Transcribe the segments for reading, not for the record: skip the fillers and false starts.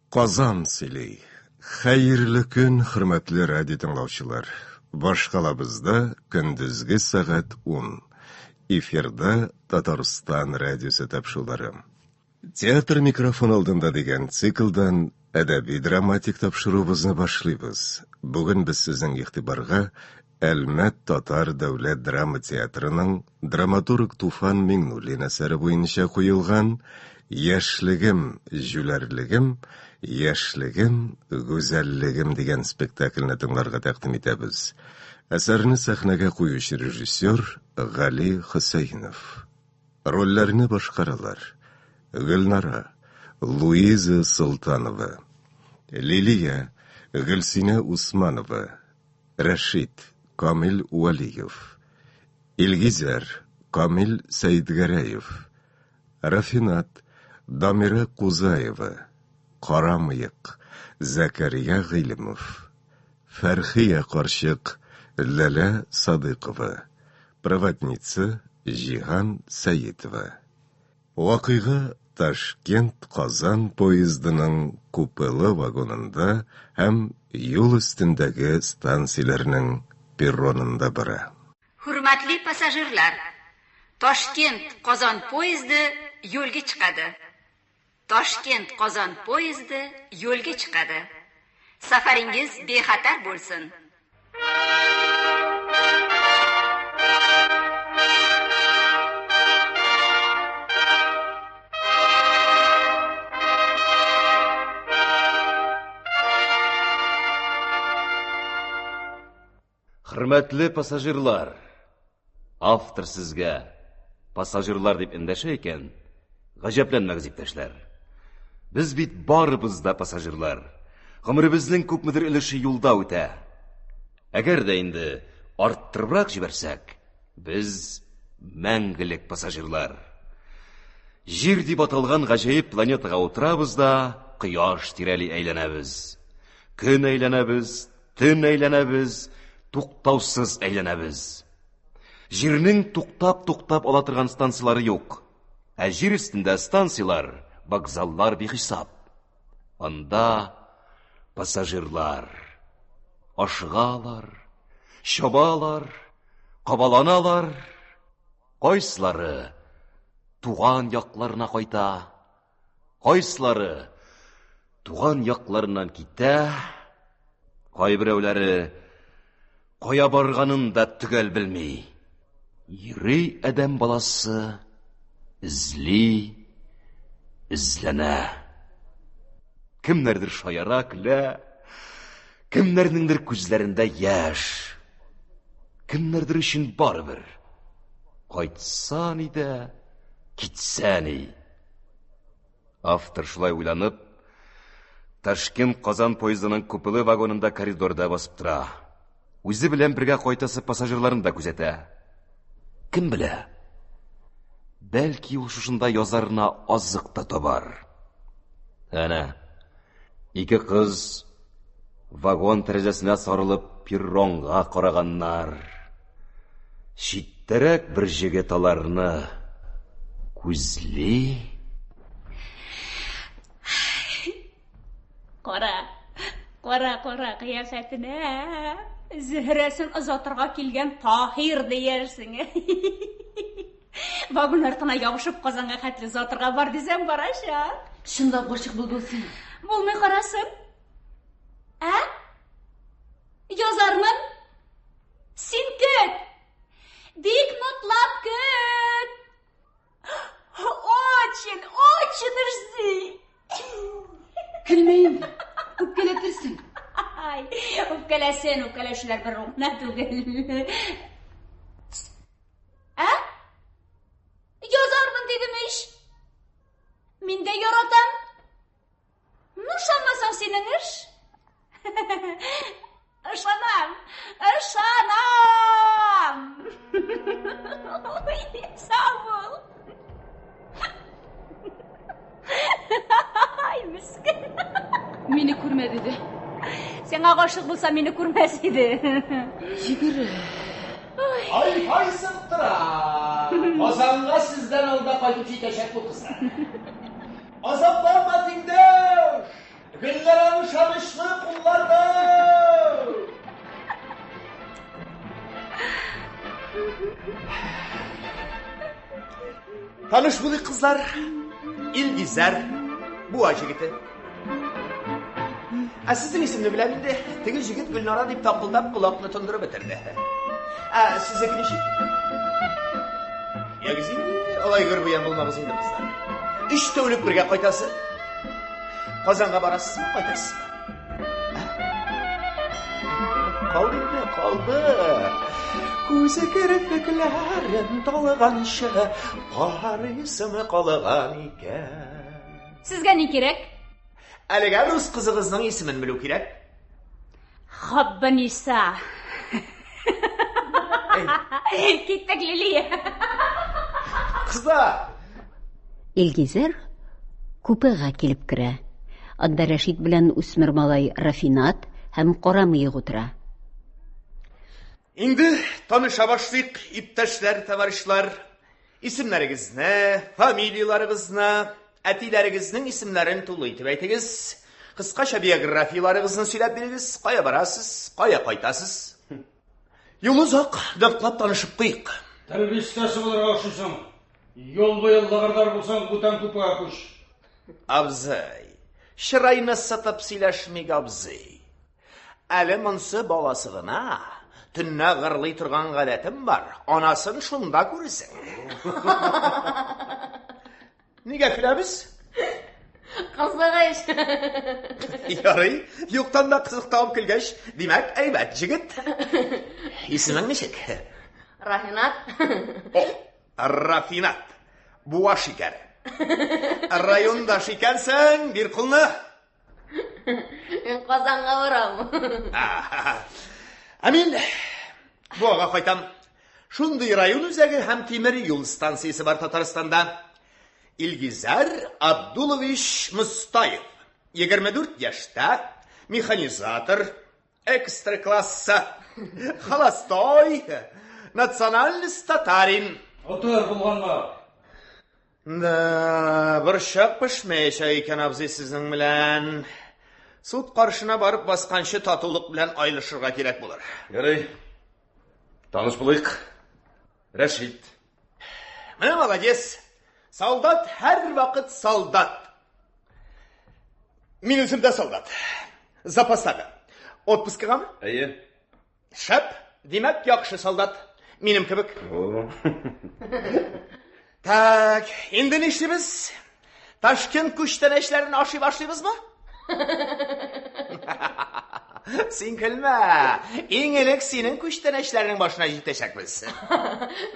Казан сөйли. Хәерле көн, хөрмәтле радио тыңлаучылар. Башкалабызда көндезге сәгать 10. Эфирда Татарстан радиосы тапшырулары. Театр микрофон алдында дигән циклдан әдәби драматик тапшыруыбызны башлыйбыз. Бүген без сезнең игътибарга Әлмәт татар дәүләт драма театрының драматург Туфан Миңнуллин әсәре буенча куелган Яшьлегем, җүләрлегем, яшьлегем, гүзәллегем дигән спектакльне тыңларга тәкъдим итәбез. Әсәрне сәхнәгә куючы режиссер Гали Хөсәенов. Рольләрне башкаралар: Гөлнара, Луиза Солтанова, Лилия, Гөлсинә Усманова, Рәшит, Камил Вәлиев, Илгизәр, Камил Сәетгәрәев, Рафинат, Дамира Кузаева, Кара мыек, Зәкәрия Гыйлемов, Фәрхия карчык, Ләлә Садыйкова, Проводница, Җиһан Сәетова. Вакыйга Ташкент-Казан поездының купелы вагонында һәм юл өстендәге станцияләрнең перронында бара. Hurmatli passajirlar, Toshkent Qozon poyezdi yo'lga chiqadi. Toshkent Qozon poyezdi yo'lga chiqadi. Safaringiz bexatar bo'lsin. Хөрмәтле пассажирлар, автор сезгә пассажирлар дип эндәшә икән, гаҗәпләнмәгез, иптәшләр. Без бит барыбыз да пассажирлар. Гомеребезнең күпмедер өлеше юлда үтә. Әгәр дә инде арттырыбрак җибәрсәк, без мәңгелек пассажирлар. Җир дип аталган гаҗәеп планетага утырабыз да, кояш тирәли әйләнәбез. Көн әйләнәбез, Төн әйләнәбез, туктаусыз әйләнәбез. Җирнең туктап-туктап ала торган станцияләре юк. Ә җир өстендә станцияләр, вокзаллар бихисап. Анда пассажирлар ашыгалар, чабалар, кабаланалар. Кайсылары туган якларына кайта, Кайсылары туган якларыннан китә, кайберәүләре кая барганын да төгәл белми. Йөри адәм баласы, эзли, эзләнә. Кемнәрдер шаяра, көлә, кемнәрнеңдер күзләрендә яшь. Кемнәрдер өчен барыбер. Кайтса ни дә, китсә ни. Автор шулай уйланып, Ташкент-Казан поездының купелы вагонында коридорда басып тора. Үзе белән бергә кайтасы пассажирларын да күзәтә. Кем белә? Бәлки ул шушында язарына азык та табар. Әнә, ике кыз вагон тәрәзәсенә сарылып перронга караганнар. Читтәрәк бер җегет аларны күзли. Кара, кара, кара кыяфәтенә. Зөһрәсен озатырга килгән Таһир диярсең. Вагон артына ябышып Казанга хәтле озатырга бар дисәң барачак. Чынлап гашыйк булдың син. Булмый карасын. Ә? Язармын. Син көт! Бик ныклап көт! Очень, очень жди! Көлмә инде, үпкәләтерсең. Ай, үпкәләсен, үпкәләүчеләр бер генә түгел. Ә? Язармын дидем ич. Мин дә яратам. Ну, ышанмасаң синең эш. Ышанам, ышанам. Ой, сау бул. Ай, мескен. Мине күрмәде дә. Сиңа гашык булса, мине күрмәс иде. Йөгерә. Ай-һай сыптыра! Казанга сездән алда кайтып җитәчәк бу кызлар. Азапланма, тиңдәш! Таныш булыйк, кызлар. Илгизәр, Буа җегете. Ә сезнең исемне беләм инде. Теге җегет Гөлнара дип такылдап колакны тондырып бетерде. Ә сезнеке ничек? Ягез инде, алай гөрбиян булмагыз инде, кызлар. Өч тәүлек бергә кайтасы. Казанга барасызмы, кайтасызмы? Калды инде, калды. Күзе керфекләрен талганчы, карыйсымы калган икән. Сезгә ни кирәк? Әлегә рус кызыгызның исемен белү кирәк. Хаббаниса. Киттек, Лилия. Кызлар! Илгизәр купега килеп керә. Анда Рәшит белән үсмер малай Рафинат һәм кара мыек утыра. Инде таныша башлыйк, иптәшләр, товарищлар. Исемнәрегезне, фамилияләрегезне, әтиләрегезнең исемнәрен тулы итеп әйтегез. Кыскача биографияләрегезне сөйләп бирегез. Кая барасыз, кая кайтасыз? Юл озак, ныклап танышып куйык. Тел бистәсе булырга охшыйсың. Юл буе лыгырдар булсаң, бүтән купега күч. Абзый, чырайны сытып сөйләшмик, абзый. Әле монсы баласы гына. Төннә гырлый торган гадәтем бар. Анасын шунда күрерсең. Нигә көләбез? Кызык эш. Ярый, юктан да кызык табып көлгәч, димәк, әйбәт җегет. Исемең ничек? Рафинат. О, Рафинат. Буа шикәре. Райондаш икәнсең, бир кулны. Мин Казанга барам. Ә мин Буага кайтам. Шундый район үзәге һәм тимер юл станциясе бар Татарстанда. Илгизәр Абдулович Мостаев. 24 яшьтә, механизатор, экстра класса, холостой, национальность татарин. Утыр, булганма. Да, борчак пешмәячәк икән абзый сезнең белән. Суд каршына барып басканчы татулык белән аерылышырга кирәк булыр. Ярый. Таныш булыйк. Рәшит. Менә молодец. Солдат һәрвакыт солдат. Мин үзем дә солдат. Запастагы. Отпускыгамы? Әйе. Шәп, димәк, яхшы солдат. Минем кебек. Так, инде нишлибез? Ташкент күчтәнәчләрен ашый башлыйбызмы? Син көлмә. Иң элек синең күчтәнәчләрнең башына җитәчәкбез.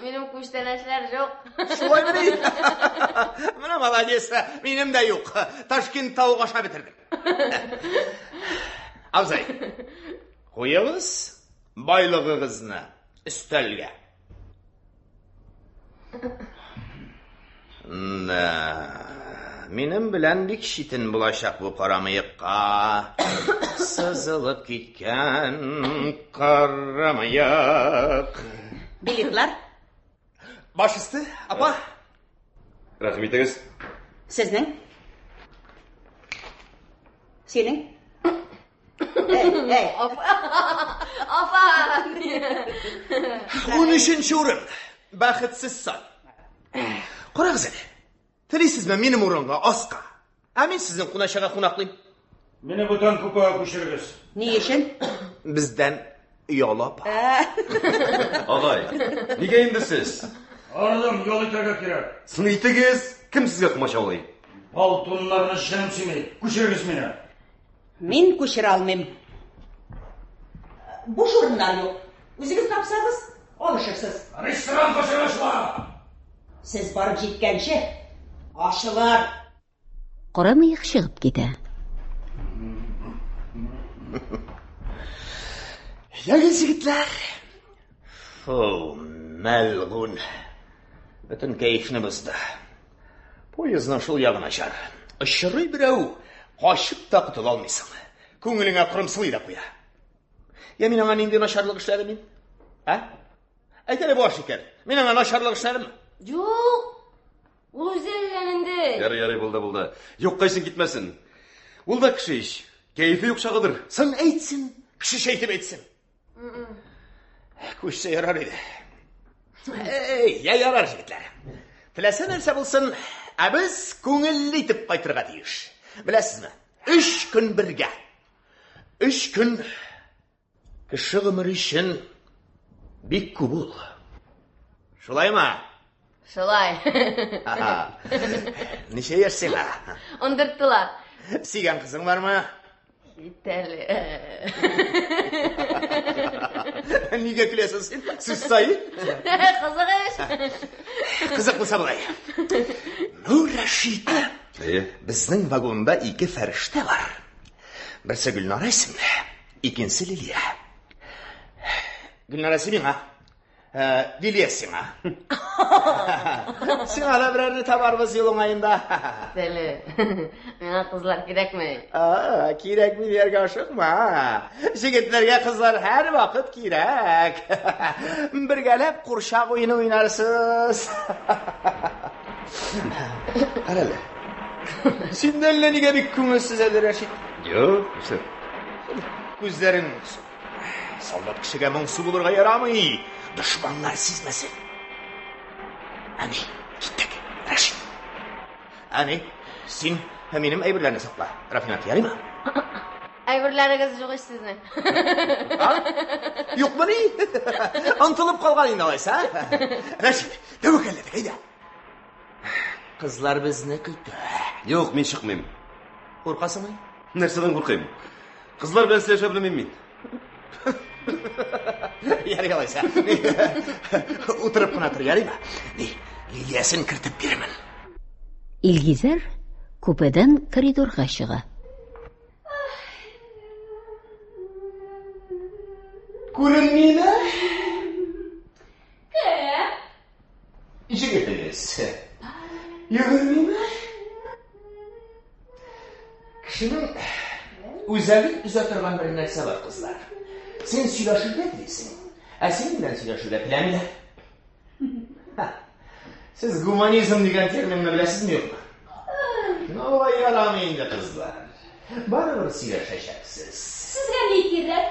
Минем күчтәнәчләр юк. Шулаймыни? Менә молодец. Минем дә юк. Ташкент тавык ашап бетердем. Абзый, куегыз байлыгыгызны өстәлгә. Да, минем белән бик читен булачак бу кара мыекка. Сызылып киткән кара мыек. Билетлар? Баш өсте, апа. Рәхим итегез. Сезнең? Синең? Әй, әй. Апа. 13 урын. Бәхетсез сан. Карагыз әле. Телисезме минем урынга аска? Ә мин сезнең куначага кунаклыйм. Мине бүтән купега күчерегез. Ни өчен? Бездән ояла апа. Агай, нигә инде сез? Ардым, ял итәргә кирәк. Соң итегез, кем сезгә комачаулый? Балтуннарны җенем сөйми. Күчерегез мине. Мин күчерә алмыйм. Буш урыннар юк. Үзегез тапсагыз, алышырсыз. Ресторан кайчан ачыла? Сез барып җиткәнче, ачылыр. Кара мыек чыгып китә. Ягез, егетләр. Фу, мәлгун. Бөтен кәефне бозды. Поездның шул ягы начар. Очрый берәү, качып та котыла алмыйсың. Күңелеңә кырымсылый да куя. Я мин аңа нинди начарлык эшләдем мин? Ә? Әйт әле, баш икән. Мин аңа начарлык эшләдемме? Юк. Ул үзе өйләнде. Ярый, ярый, булды, булды. Юкка исең китмәсен. Ул да кеше ич. Кәефе юк чагыдыр. Сын әйтсен, кешечә итеп әйтсен. Күчсә ярар иде. Эй, я ярар, егетләр. Теләсә нәрсә булсын, ә без күңелле итеп кайтырга тиеш. Беләсезме? Өч көн бергә. Өч көн кеше гомере өчен бик күп ул. Шулаймы? Шулай. Ничә яшь сиңа? 14 тула. Сөйгән кызың бармы? Кит әле. Нигә көләсең син? Сүз саен. Кызык эш. Кызык булса болай. Ну, Рәшит. Әйе. Безнең вагонда ике фәрештә бар. Берсе Гөлнара исемле, икенчесе Лилия. Гөлнарасы миңа, Лилия сиңа. Сиңа да берәрне табарбыз юл уңаенда. Әле. Миңа кызлар кирәкми. Кирәкми дияргә ашыкма. Җегетләргә кызлар һәрвакыт кирәк. Бергәләп курчак уены уйнарсыз. Кара әле. Син дә әллә нигә бик күңелсез әле, Рәшит. Юк, нәрсә? Күзләрең моңсу. Солдат кешегә моңсу булырга ярамый. Дошманнар сизмәсен. Әни, киттек. Рәшит. Әни, син минем әйберләрне сакла. Рафинат, ярыймы? Әйберләрегез юк ич сезнең. Юкмыни? Онтылып калган инде алайса. Рәшит, тәвәккәлләдек, әйдә. Кызлар безне көтә. Юк, мин чыкмыйм. Куркасыңмы? Нәрсәдән куркыйм? Кызлар белән сөйләшә белмим мин. Ярый алайса. Утырып кына тор, ярыймы? Ни, Лилиясен кертеп бирермен. Илгизәр купедан коридорга чыга. Күренмиме? Кем? Җегетегез. Йөгермиме? Кешенең үзәген өзә торган бер нәрсә бар, кызлар. Син сөйләшергә телисең, ә синең белән сөйләшергә теләмиләр. Сез гуманизм дигән терминны беләсезме, юкмы? Ну, алай ярамый инде, кызлар. Барыбер сөйләшәчәксез. Сезгә ни кирәк?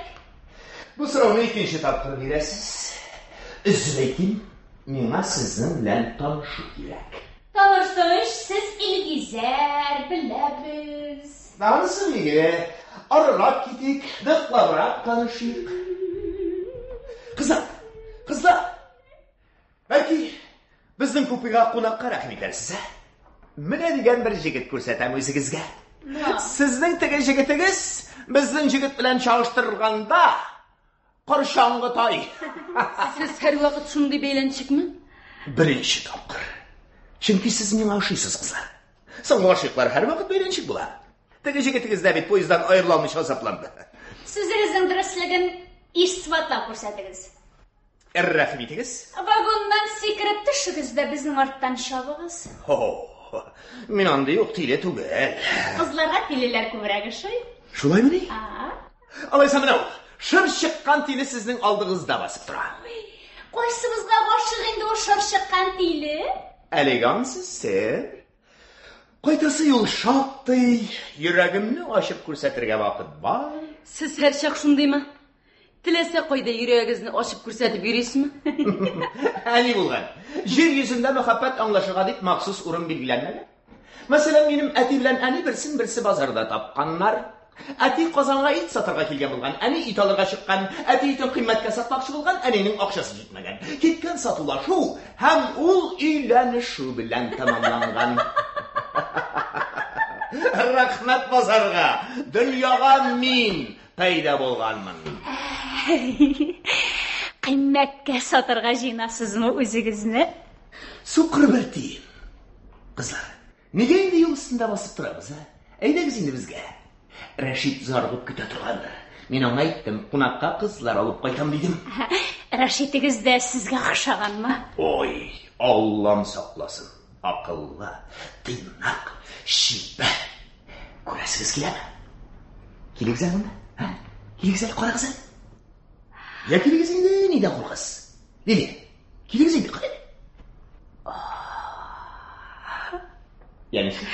Бу сорауны икенче тапкыр бирәсез. Өзеп әйтим, миңа сезнең белән танышу кирәк. Таныштык ич, сез Илгизәр, беләбез. Анысы билгеле. Арырак китик, ныклабрак танышыйк. Кызлар, кызлар! Бәлки, безнең купега кунакка рәхим итәрсез, ә? Менә дигән бер җегет күрсәтәм үзегезгә. Сезнең теге җегетегез безнең җегет белән чагыштырганда корчаңгы тай. Сез һәрвакыт шундый бәйләнчекме? Беренче тапкыр. Чөнки сез миңа ошыйсыз, кызлар. Соң гашыйклар һәрвакыт бәйләнчек була. Теге җегетегез дә бит поезддан аерыла алмыйча азапланды. Сүзегезнең дөреслеген исбатлап күрсәтегез. Рәхим итегез. Вагоннан сикереп төшегез дә безнең арттан чабыгыз. Хо, мин андый ук тиле түгел. Кызларга тилеләр күбрәк ошый. Шулаймыни? Алайса менә ул, шыр чыккан тиле сезнең алдыгызда басып тора. Кайсыбызга гашыйк инде ул шыр чыккан тиле? Әлеге ансыз сер. Кайтасы юл шактый, йөрәгемне ачып күрсәтергә вакыт бар. Сез һәрчак шундыймы? Теләсә кайда йөрәгегезне ачып күрсәтеп йөрисезме? Ә ни булган? Җир йөзендә мәхәббәт аңлашырга дип махсус урын билгеләнмәгән. Мәсәлән, минем әти белән әни берсен берсе базарда тапканнар. Әти Казанга ит сатарга килгән булган, әни ит алырга чыккан. Әти итен кыйммәткә сатмакчы булган, әнинең акчасы җитмәгән. Киткән сатулашу һәм ул өйләнешү белән тәмамланган. Рәхмәт базарга, дөньяга мин пәйда булганмын. Кыйммәткә сатарга җыенасызмы үзегезне? Сукыр бер тиен. Кызлар, нигә инде юл өстендә басып торабыз, ә? Әйдәгез инде безгә. Рәшит зарыгып көтә торгандыр. Мин аңа әйттем, кунакка кызлар алып кайтам дидем. Рәшитегез дә сезгә охшаганмы? Ой, Аллам сакласын. Акыллы, тыйнак, чибәр. Күрәсегез киләме? Килегез әле монда. Ә? Килегез әле, карагыз әле. Я килегез инде, нидән куркасыз? Лилия, килегез инде, кара. Я ничек?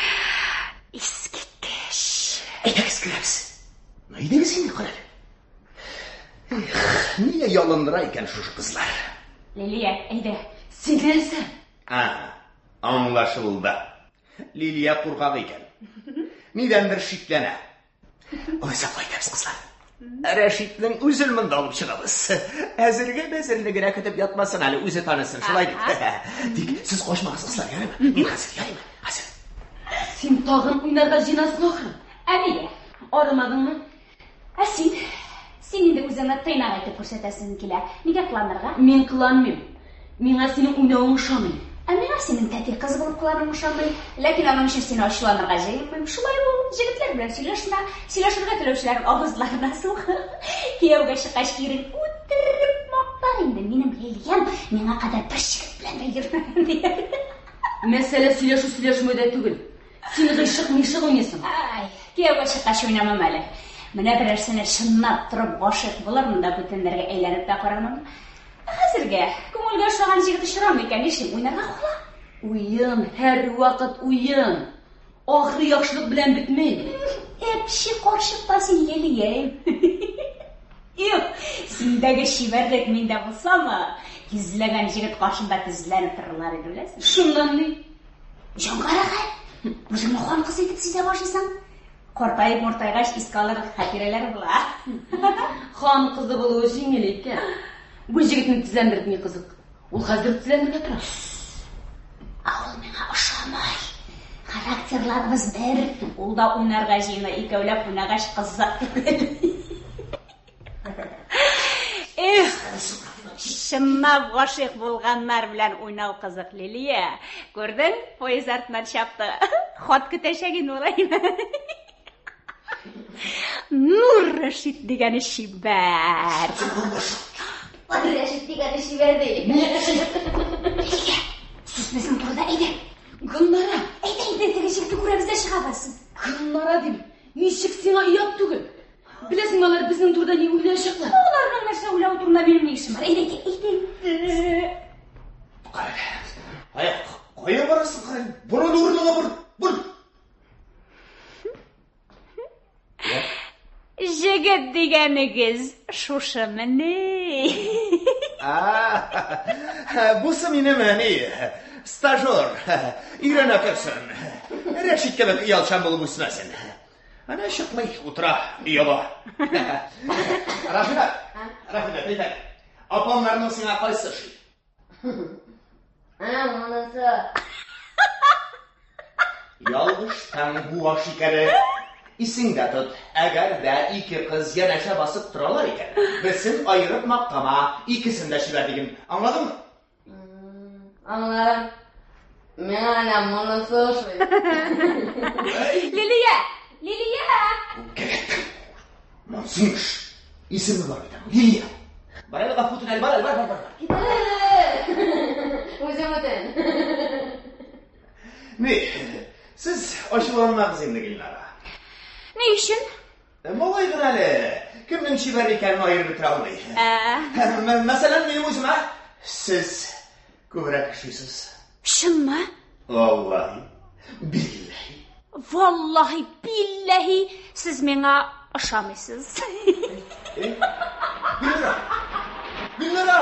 Искиткеч. Әйдәгез, керәбез. Ну, әйдәгез инде, кара. Эх, нигә ялындыра икән шушы кызлар? Лилия, әйдә. Син нәрсә? А. Аңлашылды. Лилия куркак икән. Нидәндер шикләнә. Алайса болай итәбез, кызлар. Рәшитнең үзен монда алып чыгабыз. Әзергә бәзерне генә көтеп ятмасын әле, үзе танысын, шулай бит. Тик сез качмагыз, кызлар, ярыймы? Мин хәзер, ярыймы? Хәзер. Син тагын уйнарга җыенасың ахры. Ә нигә? Арымадыңмы? Ә син? Син инде үзеңне тыйнак итеп күрсәтәсең килә. Нигә кыланырга? Мин кыланмыйм. Миңа синең уйнавың ошамый. Ә миңа синең тәти кыз булып кылануың ошамый. Ләкин аның өчен сине ачуланырга җыенмыйм. Шулай ул, җегетләр белән сөйләшмә. Сөйләшергә теләүчеләрнең авызларына сук. Кияүгә чыккач, ирең үтереп мактар инде. Минем Лилиям миңа кадәр бер җегет белән дә йөрмәгән дияр. Мәсьәлә сөйләшү-сөйләшмәүдә түгел. Син гыйшык-мыйшык уйныйсың. Ай, кияүгә чыккач уйнамам әле. Менә берәрсенә чынлап торып гашыйк булырмын да бүтәннәргә әйләнеп тә карамам. Ә хәзергә күңелгә ошаган җегет очрамый икән, нишлим, уйнарга кала. Уен, һәрвакыт уен. Ахыры яхшылык белән бетми. Әпчи карчык та син, Лилияем. Юк, синдәге чибәрлек миндә булсамы, йөзләгән җегет каршында тезләнеп торырлар иде, беләсеңме? Шуннан ни? Җанга рәхәт. Үзеңне хан кызы итеп сизә башлыйсың. Картаеп муртайгач искә алырлык хатирәләр була. Хан кызы булуы җиңел икән. Бу җегетне тезләндереп ни кызык? Ул хәзер тезләнергә тора. Ә ул миңа ошамый. Характерларыбыз бер. Ул да уйнарга җыена, икәүләп уйнагач кызык түгел. Эх, чынлап гашыйк булганнар белән уйнау кызык, Лилия. Күрдең, поезд артыннан чапты. Хат көтәчәк инде ул, әйме? Нур Рәшит дигәне чибәр. Рәшит дигәне чибәр ди. Лилия, сүз безнең турыда, әйдә. Гөлнара! Әйдә, әйдә, теге җегетне күрәбез дә чыгабыз. Гөлнара дим. Ничек сиңа оят түгел? Беләсеңме, алар безнең турыда ни уйлаячаклар? Аларның нәрсә уйлавы турында минем ни эшем бар? Әйдә, әйдә, әйдә. Кая, кая барасың, кара? Борыл урыныңа бор, бор. Җегет дигәнегез шушымыни? Бусы минем әни, стажер, өйрәнә торсын. Рәшит кебек оялчан булып үсмәсен. Әнә чыкмый, утыра, ояла. Рафина, Рафина, әйдә. Апамнарның сиңа кайсы ошый? Ә, монысы. Ялгыштан буа шикәре. Исеңдә тот, әгәр дә ике кыз янәшә басып торалар икән, берсен аерып мактама, икесен дә чибәр диген. Аңладыңмы? Аңладым. Миңа әнә монысы ошый. Лилия! Лилия! Монысы имеш. Исеме бар бит аның, Лилия. Бар әле гафу үтен әле, бар әле, бар, бар, бар. Кит әле! Үзең үтен. Ни, сез ачуланмагыз инде, Гөлнара. Ни өчен? Малай гына әле, кемнең чибәр икәнен аерып бетерә алмый. Ә. Мәсәлән, минем үземә сез күбрәк ошыйсыз. Чынмы? Валлаһи, билләһи. Валлаһи, билләһи, сез миңа ошамыйсыз. Гөлнара! Гөлнара!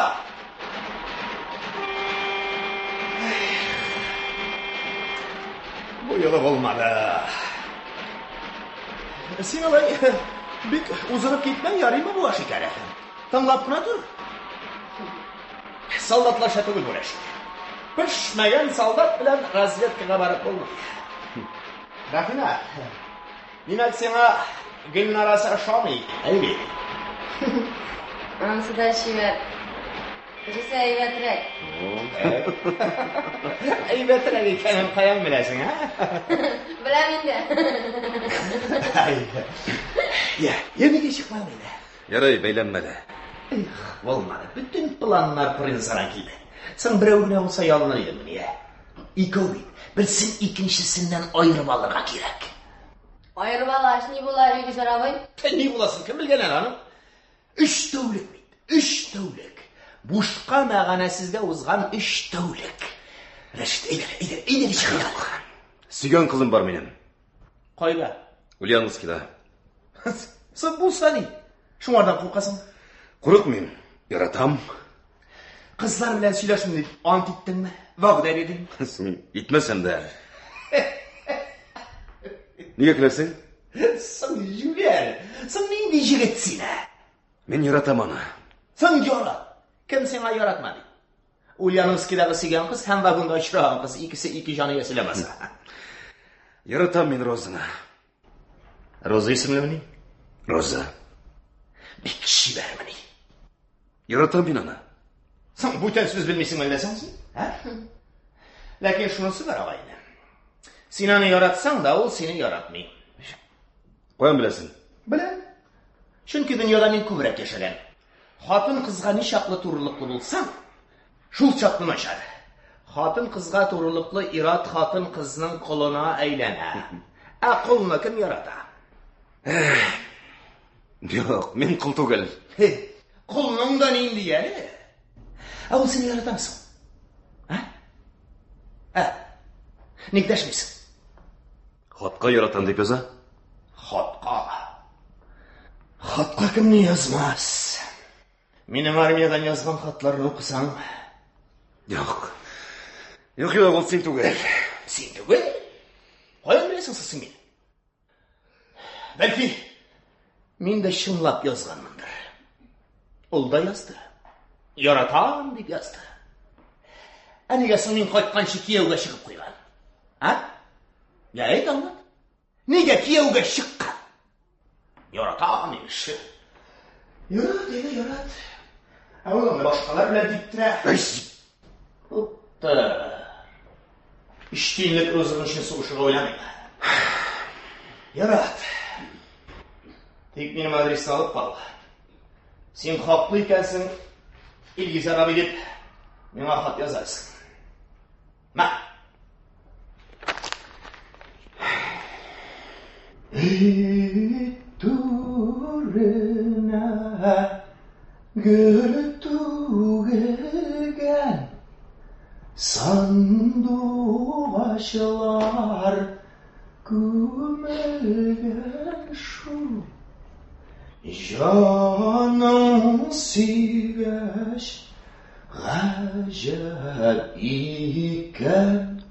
Бу юлы булмады. Син алай бик узынып китмә, ярыймы бу шикәре? Тыңлап кына тор. Солдатларча түгел бу Рәшит. Пешмәгән солдат белән разведкага барып булмый. Рафина, димәк сиңа Гөлнарасы ошамый, әй бит? Анысы да чибәр. Тегесе әйбәтрәк. Әйбәтрәк икәнен каян беләсең, ә? Беләм инде. Я, я нигә чыкмадың инде? Ярый, бәйләнмә дә. Эх, булмады. Бөтен планнар пырын-саран килде. Соң берәү генә булса ялыныр идем мин, я. Икәү бит. Берсен икенчесеннән аерып алырга кирәк. Аерып алгач, ни була, Илгизәр абый? Ни буласын кем белгән әле аның? Өч тәүлек бит, өч тәүлек. Бушка мәгънәсезгә узган өч тәүлек. Рәшит, әйдә, әйдә, әйдә, чыгыйк. Сөйгән кызым бар минем. Кайда? Ульяновскида. Соң булса ни? Шуңардан куркасың? Курыкмыйм, яратам. Кызлар белән сөйләшмим дип ант иттеңме? Вәгъдә дидең. Соң итмәсәм дә. Нигә көләсең? Соң җүләр. Соң нинди җегет син, ә? Мин яратам аны. Соң ярат. Кем сиңа яратма ди? Ульяновскидагы сөйгән кыз һәм вагонда очраган кыз икесе ике җан иясе ләбаса. Яратам мин Розаны. Роза исемлемени? Роза. Бик чибәрмени? Яратам мин аны. Соң бүтән сүз белмисең әллә соң син? Ә? Ләкин шунысы бар, агайне. Син аны яратсаң да, ул сине яратмый. Каян беләсең? Беләм. Чөнки дөньяда мин күбрәк яшәгән. Хатын-кызга ничаклы турылыклы булсаң, шул чаклы начар. Хатын-кызга турылыклы ир-ат хатын-кызның колына әйләнә. Ә колны кем ярата? Юк, мин кол түгел. Колның да нинди әле? Ә ул сине яратамы соң? Ә? Ә? Ник дәшмисең? Хатка яратам дип яза. Хатка. Хатка кемне язмас? Минем армиядән язган хатларны укысаң. Юк. Юк, юк, ул син түгел. Син түгел? Каян беләсең син мине? Бәлки, мин дә чынлап язганмындыр. Ул да язды. Яратам дип язды. Ә нигә соң мин кайтканчы кияүгә чыгып куйган? А? Я әйт аңлат. Нигә кияүгә чыккан? Яратам имеш. Ярат, әйдә, ярат. Ә ул аны башкалар белән типтерә. Утыр. Өч тиенлек ризыгың өчен сугышырга уйламыйм. Ярат. Тик минем адресны алып кал. Син хаклы икәнсең, Илгизәр абый дип, миңа хат язарсың. Мә. Түренә гөл түгелгән сандугачлар күмелгән шул. Җаның сөйгәч гаҗәп икән,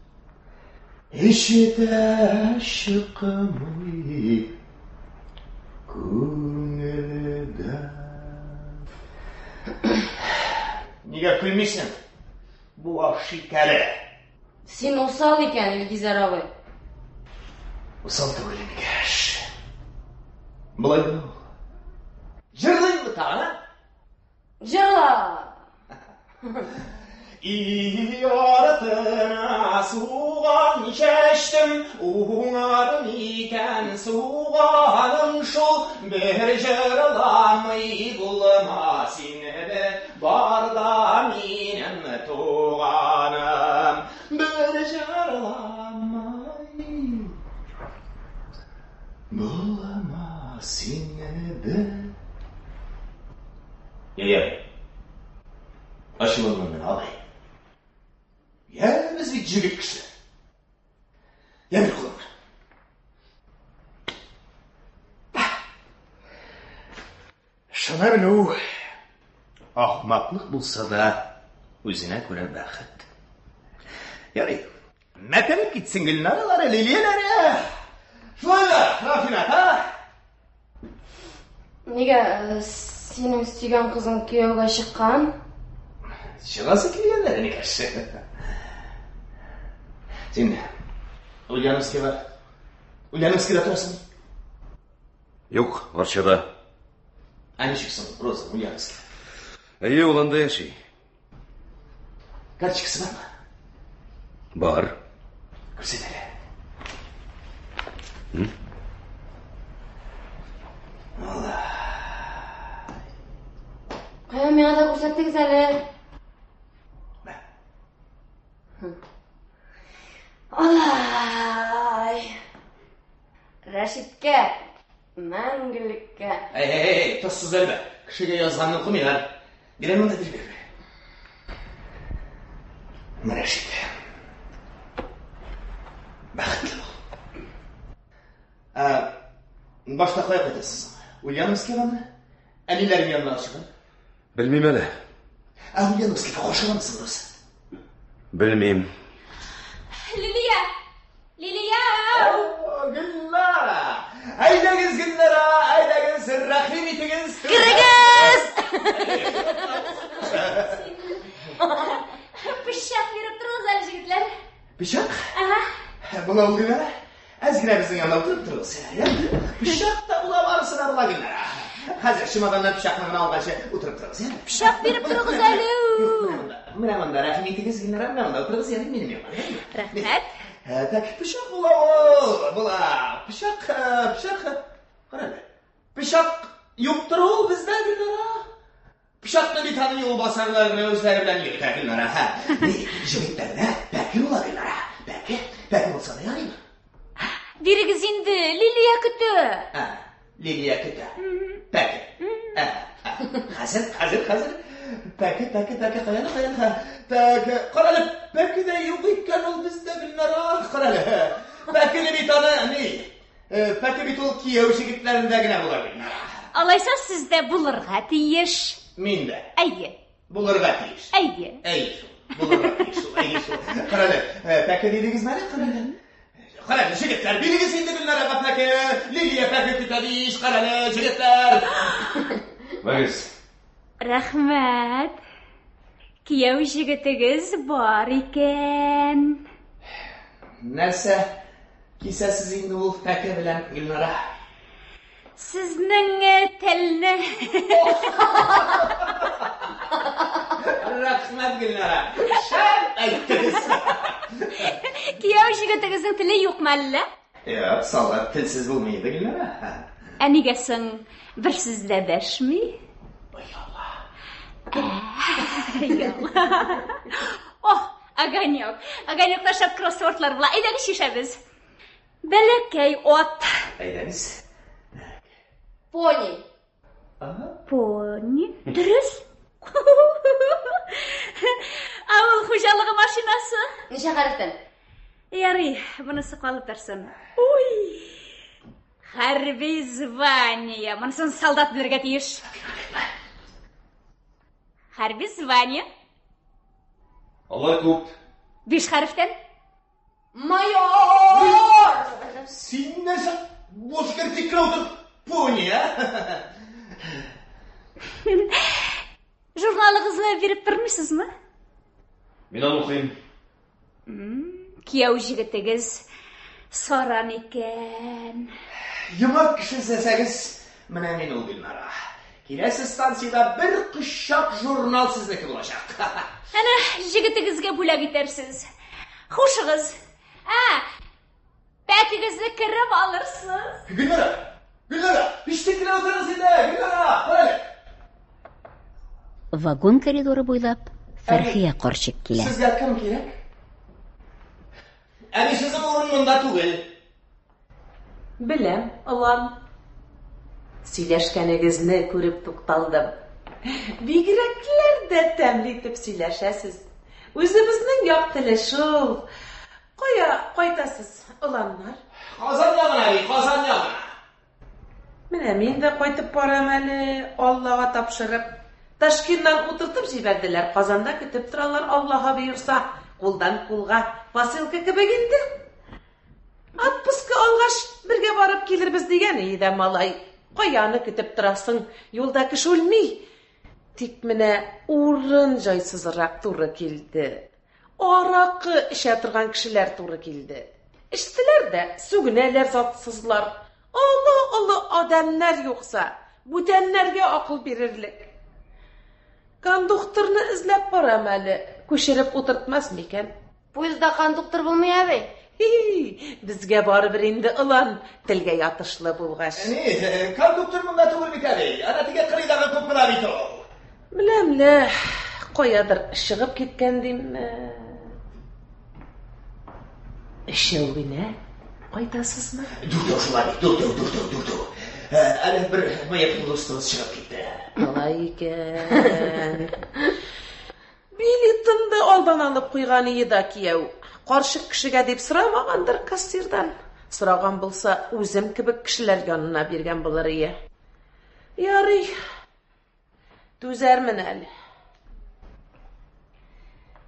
ишетә чыкмый күңелдән. Нигә көлмисең? Бу аш шикәре. Син усал икән, Илгизәр абый. Усал түгел, энекәш. Болай гына ул. Җырлыйммы тагын, а? Җырла! Артына суган чәчтем, уңар микән суганым шул, бер җырламый булмас инде, бар да минем туганым, бер җырламый булмас инде. Йә, ачуланма мин, абый. Йә, без бит җегет кеше. Йә, бир кулыңны. Шуны белү ахмаклык булса да, үзенә күрә бәхет. Ярый, мәтәлеп китсен Гөлнаралары, Лилияләре. Шулай да, Рафинат, а? Нигә э, синең сөйгән кызың кияүгә чыккан? Чыгасы килгәннәр, энекәш. Син Ульяновскига Ульяновскида торасың? Юк, Арчада. Ә ничек соң, Роза, Ульяновскида? Әйе, ул анда яши. Карточкасы бармы? Бар. Күрсәт әле. Кая миңа да күрсәттегез әле. Алай. Рәшиткә мәңгелеккә. Әй, әй, әй, тозсыз әлбә. Кешегә язганны укымыйлар. Бирәм монда, бир, бир, бир. Рәшит. Бәхетле бул. Ә, башта кая кайтасыз? Ульяновскийгамы? Әниләрең янына чыгып? Белмим әле. Ә Ульяновскийда каршыламысың, дус? Белмим. Лилия! Лилия! Гөлнара! Әйдәгез, Гөлнара, әйдәгез, рәхим итегез. Керегез! Пычак биреп торыгыз әле, җегетләр. Пычак? Ага. Була ул, Гөлнара. Әз генә безнең янда утырып торыгыз. Пычак та була, барысы да була, Гөлнара. Хәзер чемоданнан пычакны гына алганчы утырып торыгыз, яме? Пычак биреп торыгыз әле. Менә монда рәхим итегез, Гөлнара, менә монда утырыгыз, яме минем янга. Рәхмәт. Так, пычак була ул, була. Пычак, пычак. Кара әле. Пычак юктыр ул бездә, Гөлнара. Пычакны бит аны юлбасарлар гына үзләре белән йөртә, Гөлнара. Һә. Ни, җегетләрдә пәке була, Гөлнара. Пәке, пәке булса да ярыймы? Бирегез инде, Лилия көтә. Ә, Лилия көтә. Пәке. Ә, ә. Хәзер, хәзер, хәзер. Пәке, пәке, пәке, каян, каян, һә. Пәке. Кара әле, пәке дә юк икән ул бездә, Гөлнара. Кара әле. Пәкене бит аны, ни, пәке бит ул кияү җегетләрендә генә була, Гөлнара. Алайса сездә булырга тиеш. Мин дә. Әйе. Булырга тиеш. Әйе. Әйе шул. Булырга тиеш шул. Әйе шул. Кара әле, пәке дидегезме әле? Кара әле. Кара әле, җегетләр, бирегез инде Гөлнарага пәке. Лилия пәке көтә диш. Кара әле, җегетләр. Вәгез. Рәхмәт. Кияү җегетегез бар икән. Нәрсә кисәсез инде ул пәке белән, Гөлнара? Сезнең телне. Рәхмәт, Гөлнара. Шәп әйттегез. Кияү җегетегезнең теле юкмы әллә? Юк, солдат телсез булмый иде, Гөлнара. Ә нигә соң бер сүз дә дәшми? Ояла. Ояла. Ох, огонек. Огонекта шәп кроссвордлар була. Әйдәгез чишәбез. Бәләкәй ат. Әйдәгез. Пони. Пони. Дөрес. Авыл хуҗалыгы машинасы. Ничә хәрефтән? Ярый, монысы калып торсын. Уй! Хәрби звание. Монысын солдат белергә тиеш. Хәрби звание. Алар күп. Биш хәрефтән. Майор! Син нәрсә буш кертик кенә утырып пони, ә? Журналыгызны биреп тормыйсызмы? Мин аны укыйм. Кияү җегетегез саран икән. Йомак кеше эзләсәгез, менә мин ул, Гөлнара. Киләсе станциядә бер кочак журнал сезнеке булачак. Әнә, җегетегезгә бүләк итәрсез. Хушыгыз. Ә, пәкегезне кереп алырсыз. Гөлнара! Гөлнара! Ишетеп кенә утырыгыз инде! Гөлнара! Кара әле! Вагон коридоры буйлап Фәрхия карчык килә. Сезгә кем кирәк? Әби, сезнең урын монда түгел. Беләм, олан. Сөйләшкәнегезне күреп тукталдым. Бигрәкләр дә тәмле итеп сөйләшәсез. Үзебезнең як теле шул. Кая кайтасыз, оланнар? Казан ягына, әби, Казан ягына. Менә мин дә кайтып барам әле, Аллага тапшырып. Ташкиннан утыртып җибәрделәр, Казанда көтеп торалар, Аллаһа боерса, кулдан кулга посылка кебек инде. Отпуска алгач, бергә барып килербез дигән иде дә малай. Кая аны көтеп торасың, юлда кеше үлми. Тик менә урын җайсызрак туры килде. Аракы эчә торган кешеләр туры килде. Эчтеләр дә, сүгенәләр затсызлар. Олы-олы адәмнәр юкса, бүтәннәргә акыл бирерлек. Кондукторны эзләп барам әле, күчереп утыртмас микән? Поездда кондуктор булмый, әби. Хи, безгә барыбер инде, олан, телгә ятышлы булгач. Әни, кондуктор монда түгел бит, әби. Әнә теге кырыйдагы купеда бит ул. Беләм лә, каядыр чыгып киткән димме. Өчәү генә кайтасызмы? Дүртәү шул, әби, дүртәү, дүртәү, дүртәү. Әле бер мыеклы дустыбыз чыгып китте. Алай икән. Билетын да алдан алып куйган ие да кияү. Карчык кешегә дип сорамагандыр кассирдан. Сораган булса, үзем кебек кешеләр янына биргән булыр ие. Ярый. Түзәрмен әле.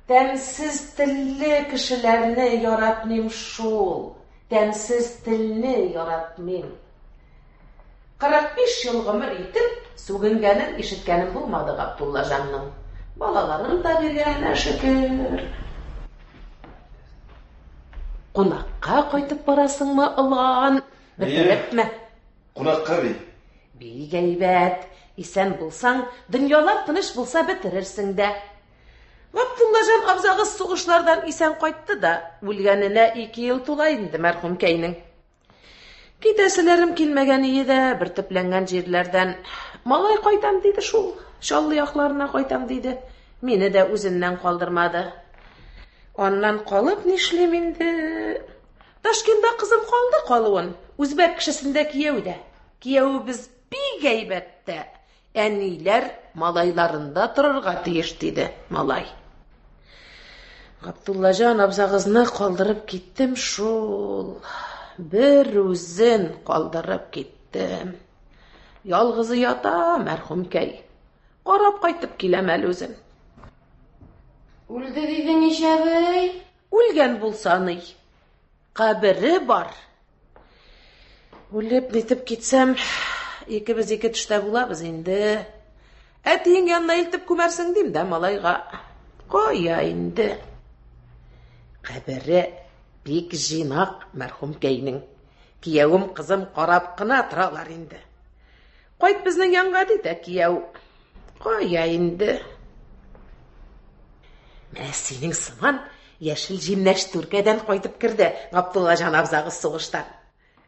Тәмсез телле кешеләрне яратмыйм шул. Тәмсез телне яратмыйм. 45 ел гомер итеп, сүгенгәнен ишеткәнем булмады Габдуллаҗанның. Балаларын да биргәненә шөкер. Кунакка кайтып барасыңмы, олан? Бетерепме? Кунакка бит. Бик әйбәт. Исән булсаң, дөньялар тыныч булса бетерерсең дә. Габдуллаҗан абзагыз сугышлардан исән кайтты да, үлгәненә ике ел тула инде мәрхүмкәйнең. Китәселәрем килмәгән ие дә, бер төпләнгән җирләрдән малай кайтам диде шул, Чаллы якларына кайтам диде. Мине дә үзеннән калдырмады. Аннан калып нишлим инде? Ташкентта кызым калды калуын. Үзбәк кешесендә кияү дә. Киявебез бик әйбәт тә. Әниләр малайларында торырга тиеш, диде малай. Габдуллаҗан абзагызны калдырып киттем шул. Бер үзен калдырып киттем. Ялгызы ята, мәрхүмкәй. Карап кайтып киләм әле үзен. Үлде дидең ич, әбей. Үлгән булса ни? Кабере бар. Үлеп нитеп китсәм, икебез ике төштә булабыз инде. Әтиең янына илтеп күмәрсең дим дә малайга. Кая инде? Кабере бик җыйнак мәрхүмкәйнең. Киявем, кызым карап кына торалар инде. Кайт безнең янга ди дә кияү. Кая инде? Менә синең сыман яшел җимнәштүркәдән кайтып керде Габдуллаҗан абзагыз сугыштан.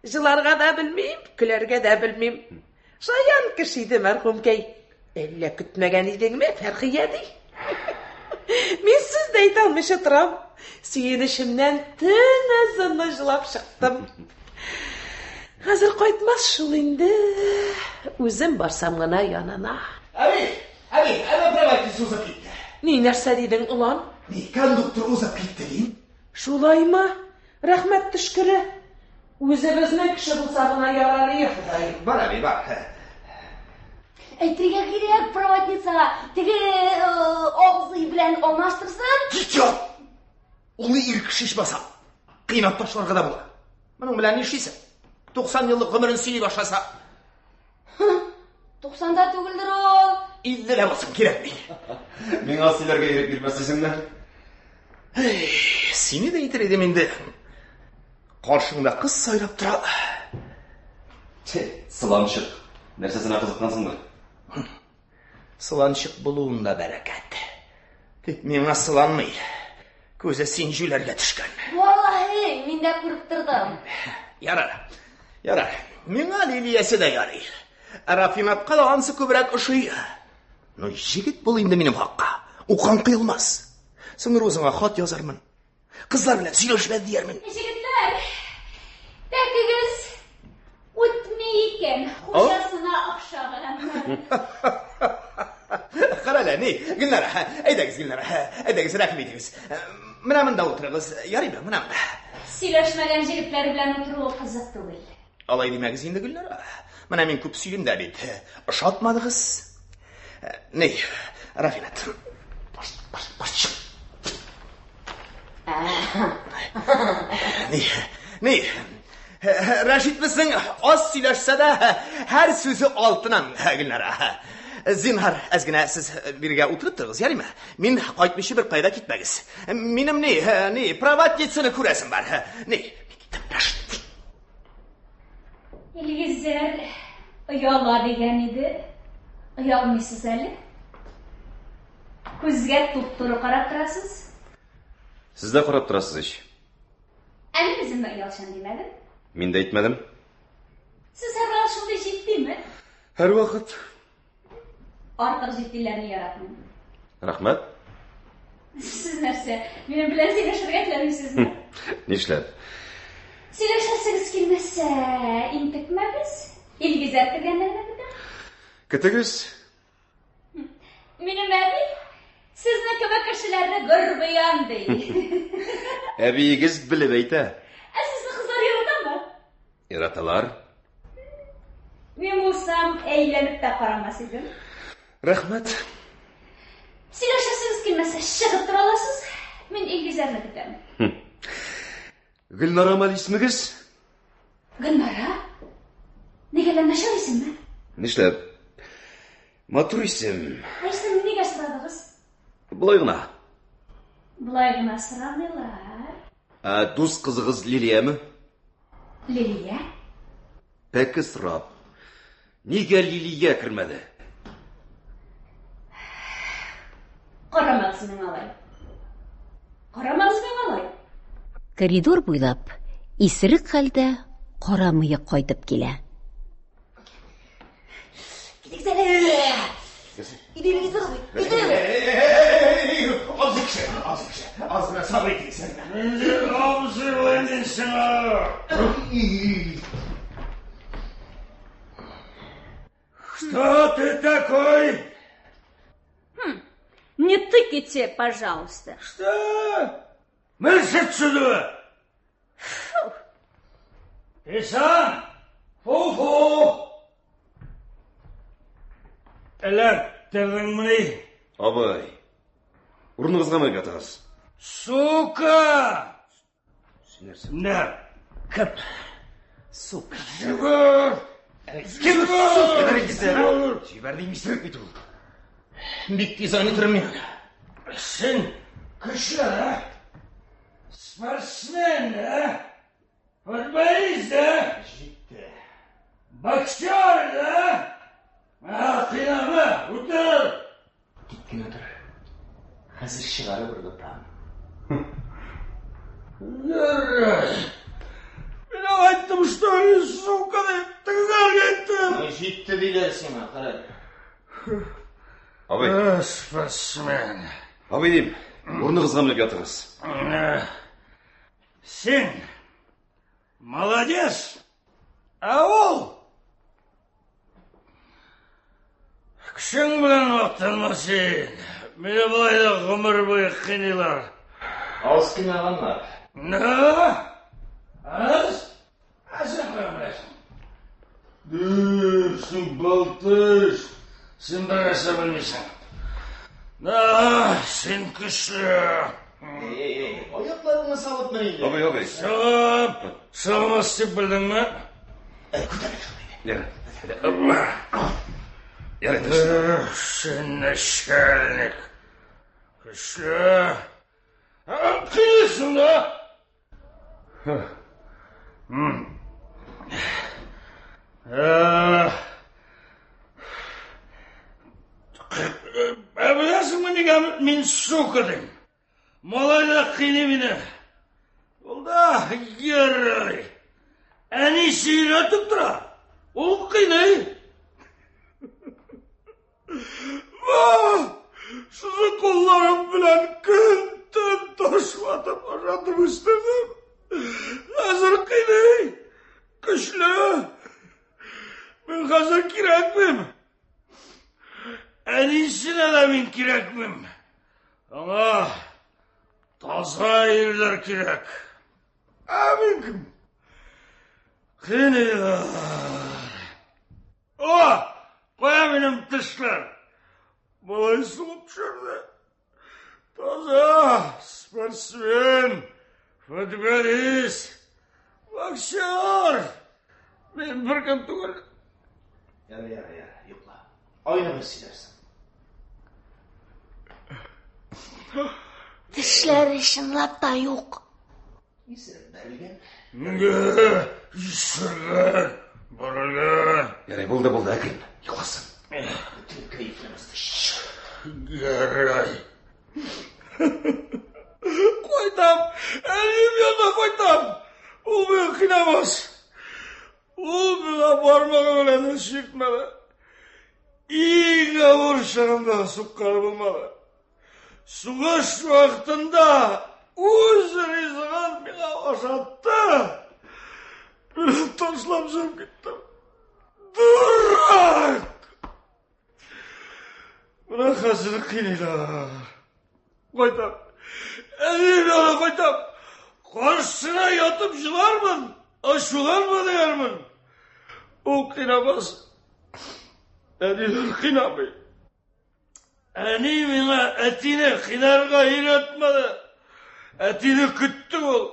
Җыларга да белмим, көләргә дә белмим. Шаян кеше иде мәрхүмкәй. Әллә көтмәгән идеңме, Фәрхия ди? Мин сүз дә әйтә алмыйча торам. Сөенечемнән төн озыны җылап чыктым. Хәзер кайтмас шул инде. Үзем барсам гына янына. Әби, әби, әнә проводница узып китте. Ни нәрсә дидең, олан? Ни, кондуктор узып китте дим. Шулаймы? Рәхмәт төшкере. Үзебезнең кеше булса гына ярар ие, Ходаем. Бар, әби, бар. Әйтергә кирәк проводницага, теге абзый белән алмаштырсын. Кит ят! Ул ир кеше ичмаса. Кыйнап ташларга да була. Моның белән нишлисең? 90 еллык гомерен сөйли башласа. 90-да түгелдер ул. 50 дә булсын, кирәкми. Миңа сөйләргә ирек бирмәс дисеңме? Сине дә әйтер идем инде. Каршыңда кыз сайрап тора. Че, сыланчык. Нәрсәсенә кызыккансыңдыр? Сыланчык булуында бәрәкәт. Тик миңа сыланмый. Күзе син җүләргә төшкән. Валлаһи, мин дә күреп тордым. Ярар. Ярар. Миңа Лилиясе дә ярый. Рафинатка да ансы күбрәк ошый. Ну, җегет бул инде минем хакка. Укан кыелмас. Соң Розаңа хат язармын. Кызлар белән сөйләшмә диярмен. Җегетләр, тәкегез үтми икән. Хуҗасына охшаган. Кара әле, ни, Гөлнара, әйдәгез, Гөлнара, әйдәгез, рәхим итегез. Менә монда утырыгыз, ярыймы, менә монда. Сөйләшмәгән җегетләр белән утыруы кызык түгел. Алай димәгез инде, Гөлнара. Менә мин күп сөйлим дә бит. Ошатмадыгыз. Ни, Рафинат. Баш, баш, баш, чык. Ни, ни, Рәшит безнең аз сөйләшсә дә, һәр сүзе алтыннан, Гөлнара. Зинһар, әз генә сез биргә утырып торыгыз, ярыймы? Мин кайтмыйча бер кайда китмәгез. Минем ни, ни, проводницаны күрәсем бар. Ни, мин киттем, Рәшит. Илгизәр ояла дигән иде. Оялмыйсыз әле. Күзгә туп-туры карап торасыз. Сез дә карап торасыз ич. Ә мин үземне оялчан димәдем. Мин дә әйтмәдем. Сез һәрвакыт шундый җитдиме? Һәрвакыт. Артык җитдиләрне яратмыйм. Рәхмәт. Сез нәрсә, минем белән сөйләшергә теләмисезме? Нишләп? Сөйләшәсегез килмәсә, интекмәгез. Илгизәр кергәнне генә көтәм. Көтегез. Минем әби сезне кебек кешеләрне гөрбиян ди. Әбиегез белеп әйтә. Ә сезне кызлар яратамы? Яраталар. Мин булсам, әйләнеп тә карамас идем. Рәхмәт. Сөйләшәсегез килмәсә, чыгып тора аласыз. Мин Илгизәрне көтәм. Гөлнара мал исмегез? Гөлнара? Нигә әллә начар исемме? Нишләп? Матур исем. Ә исемне нигә сорадыгыз? Болай гына. Болай гына сорамыйлар. Ә дус кызыгыз Лилияме? Лилия? Пәке сорап. Нигә Лилия кермәде? Карамагыз миңа алай. Карамагыз миңа алай. Коридор буйлап исерек хәлдә кара мыек кайтып килә. Китегез әле! Идегез әле! Абзый кеше, абзый кеше, аз гына сабыр итегез. Инде абзый булыйм мин сиңа. Что ты такой? Хм, не тыкайте, пожалуйста. Что? Мышь отсюда! Фу. Ты сам? Фу-фу! Эләктердеңмени? Абый, урыныгызга менеп ятыгыз. Сука! Син нәрсә? Нә, кеп. Сука. Җибәр! Кем сука дисә? Җибәр дим, исерек бит ул. Бик тиз айнытырым мин. Син көчле, ә? Спортсмен, ә? Футболист, да? Җитте. Боксер, да? А, кыйнама, утыр! Тик кенә тор. Хәзер чыгарып ыргытам. Ярай. Мин аңа әйттем, что ли, сука, дип, төгәл әйттем. Җитте диләр сиңа, кара. Абый. Спортсмен. Абый дим, урыныгызга менеп ятыгыз. Син молодец, ә ул көчең белән мактанма син. Мине болай да гомер буе кыйныйлар. Аз кыйнаганнар. На? Аз? Ә син каян беләсең? Син балтыш. Син бер нәрсә белмисең. На, син көчле. Эй, эй, эй, аякларыңны салып мен инде. Абый, абый. Чыгып, чыгмас дип белдеңме? Күтәрел шул инде. Ярый, тыныч. Син начальник. Көчле. Кыйныйсың да. Ә беләсеңме нигә мин сука дим? Малай да кыйный мине. Ул да ярый. Әнисе өйрәтеп тора. Ул кыйный. Шушы кулларым белән көн-төн ташлатып ашатып үстердем. Хәзер кыйный. Көчле. Мин хәзер кирәкмим. Әнисенә дә мин кирәкмим. Аңа таза ирләр кирәк. Ә мин кем? Кыйныйлар. О, кая минем тешләр? Малай сугып төшерде. Таза, спортсмен, футболист, боксер. Мин беркем түгел. Ярый, ярый, ярый, йокла. Айныгыз сөйләрсең. Тешләре чынлап та юк. Исереп бәрелгән. Исергән, бәрелгән. Ярый, булды, булды, әкрен. Йокласын. Бөтен кәефне бозды. Ярай. Кайтам, әнием янына кайтам. Ул мине кыйнамас. Ул миңа бармагы белән дә чиртмәде. Иң авыр чагымда сукканы булмады. Сугыш вакытында үз ризыгын миңа ашатты. Мин ташлап чыгып киттем. Дурак! Менә хәзер кыйныйлар. Кайтам. Әнием янына кайтам. Каршысына ятып җылармын, ачуланма диярмен. Ул кыйнамас. Әниләр кыйнамый. Әни миңа әтине кыйнарга өйрәтмәде. Әтине көтте ул.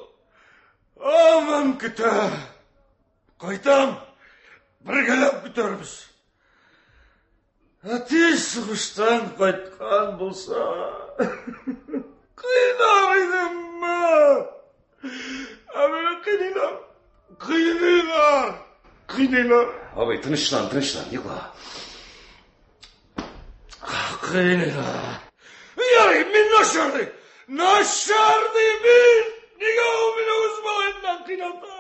Һаман көтә. Кайтам, бергәләп көтәрбез. Әти сугыштан кайткан булса, кыйнар идемме? Ә мине кыйныйлар, кыйныйлар, кыйныйлар. Абый, тынычлан, тынычлан, йокла. Кыйныйлар. Ярый, мин начар ди. Начар ди мин. Нигә ул мине үз малаемнан кыйната?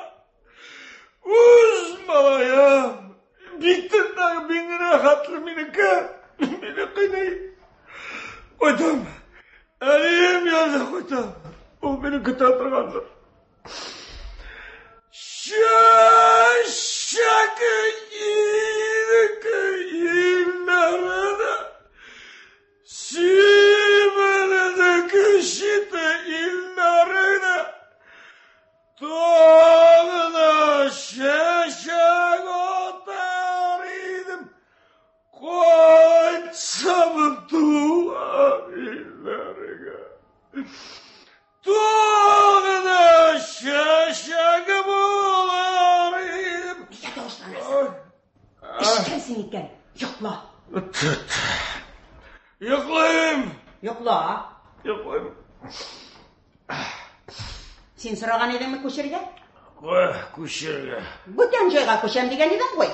Үз малаем. Бик тырнагы мин генә хәтле минеке. Мине кыйный. Кайтам. Әнием янына кайтам. Ул мине көтә торгандыр. Чәчәк иреке илләренә Сибеледе кешите илләренә Тагы да чәчәк атар идем Кайтсам туган илләргә Тагы да чәчәк булар идем. Нигә тавышланасың? Эчкәнсең икән, йокла. Йоклыйм. Йокла. Йоклыйм. Син сораган идеңме күчергә? Күчергә. Бүтән җайга күчәм дигән идең гуй.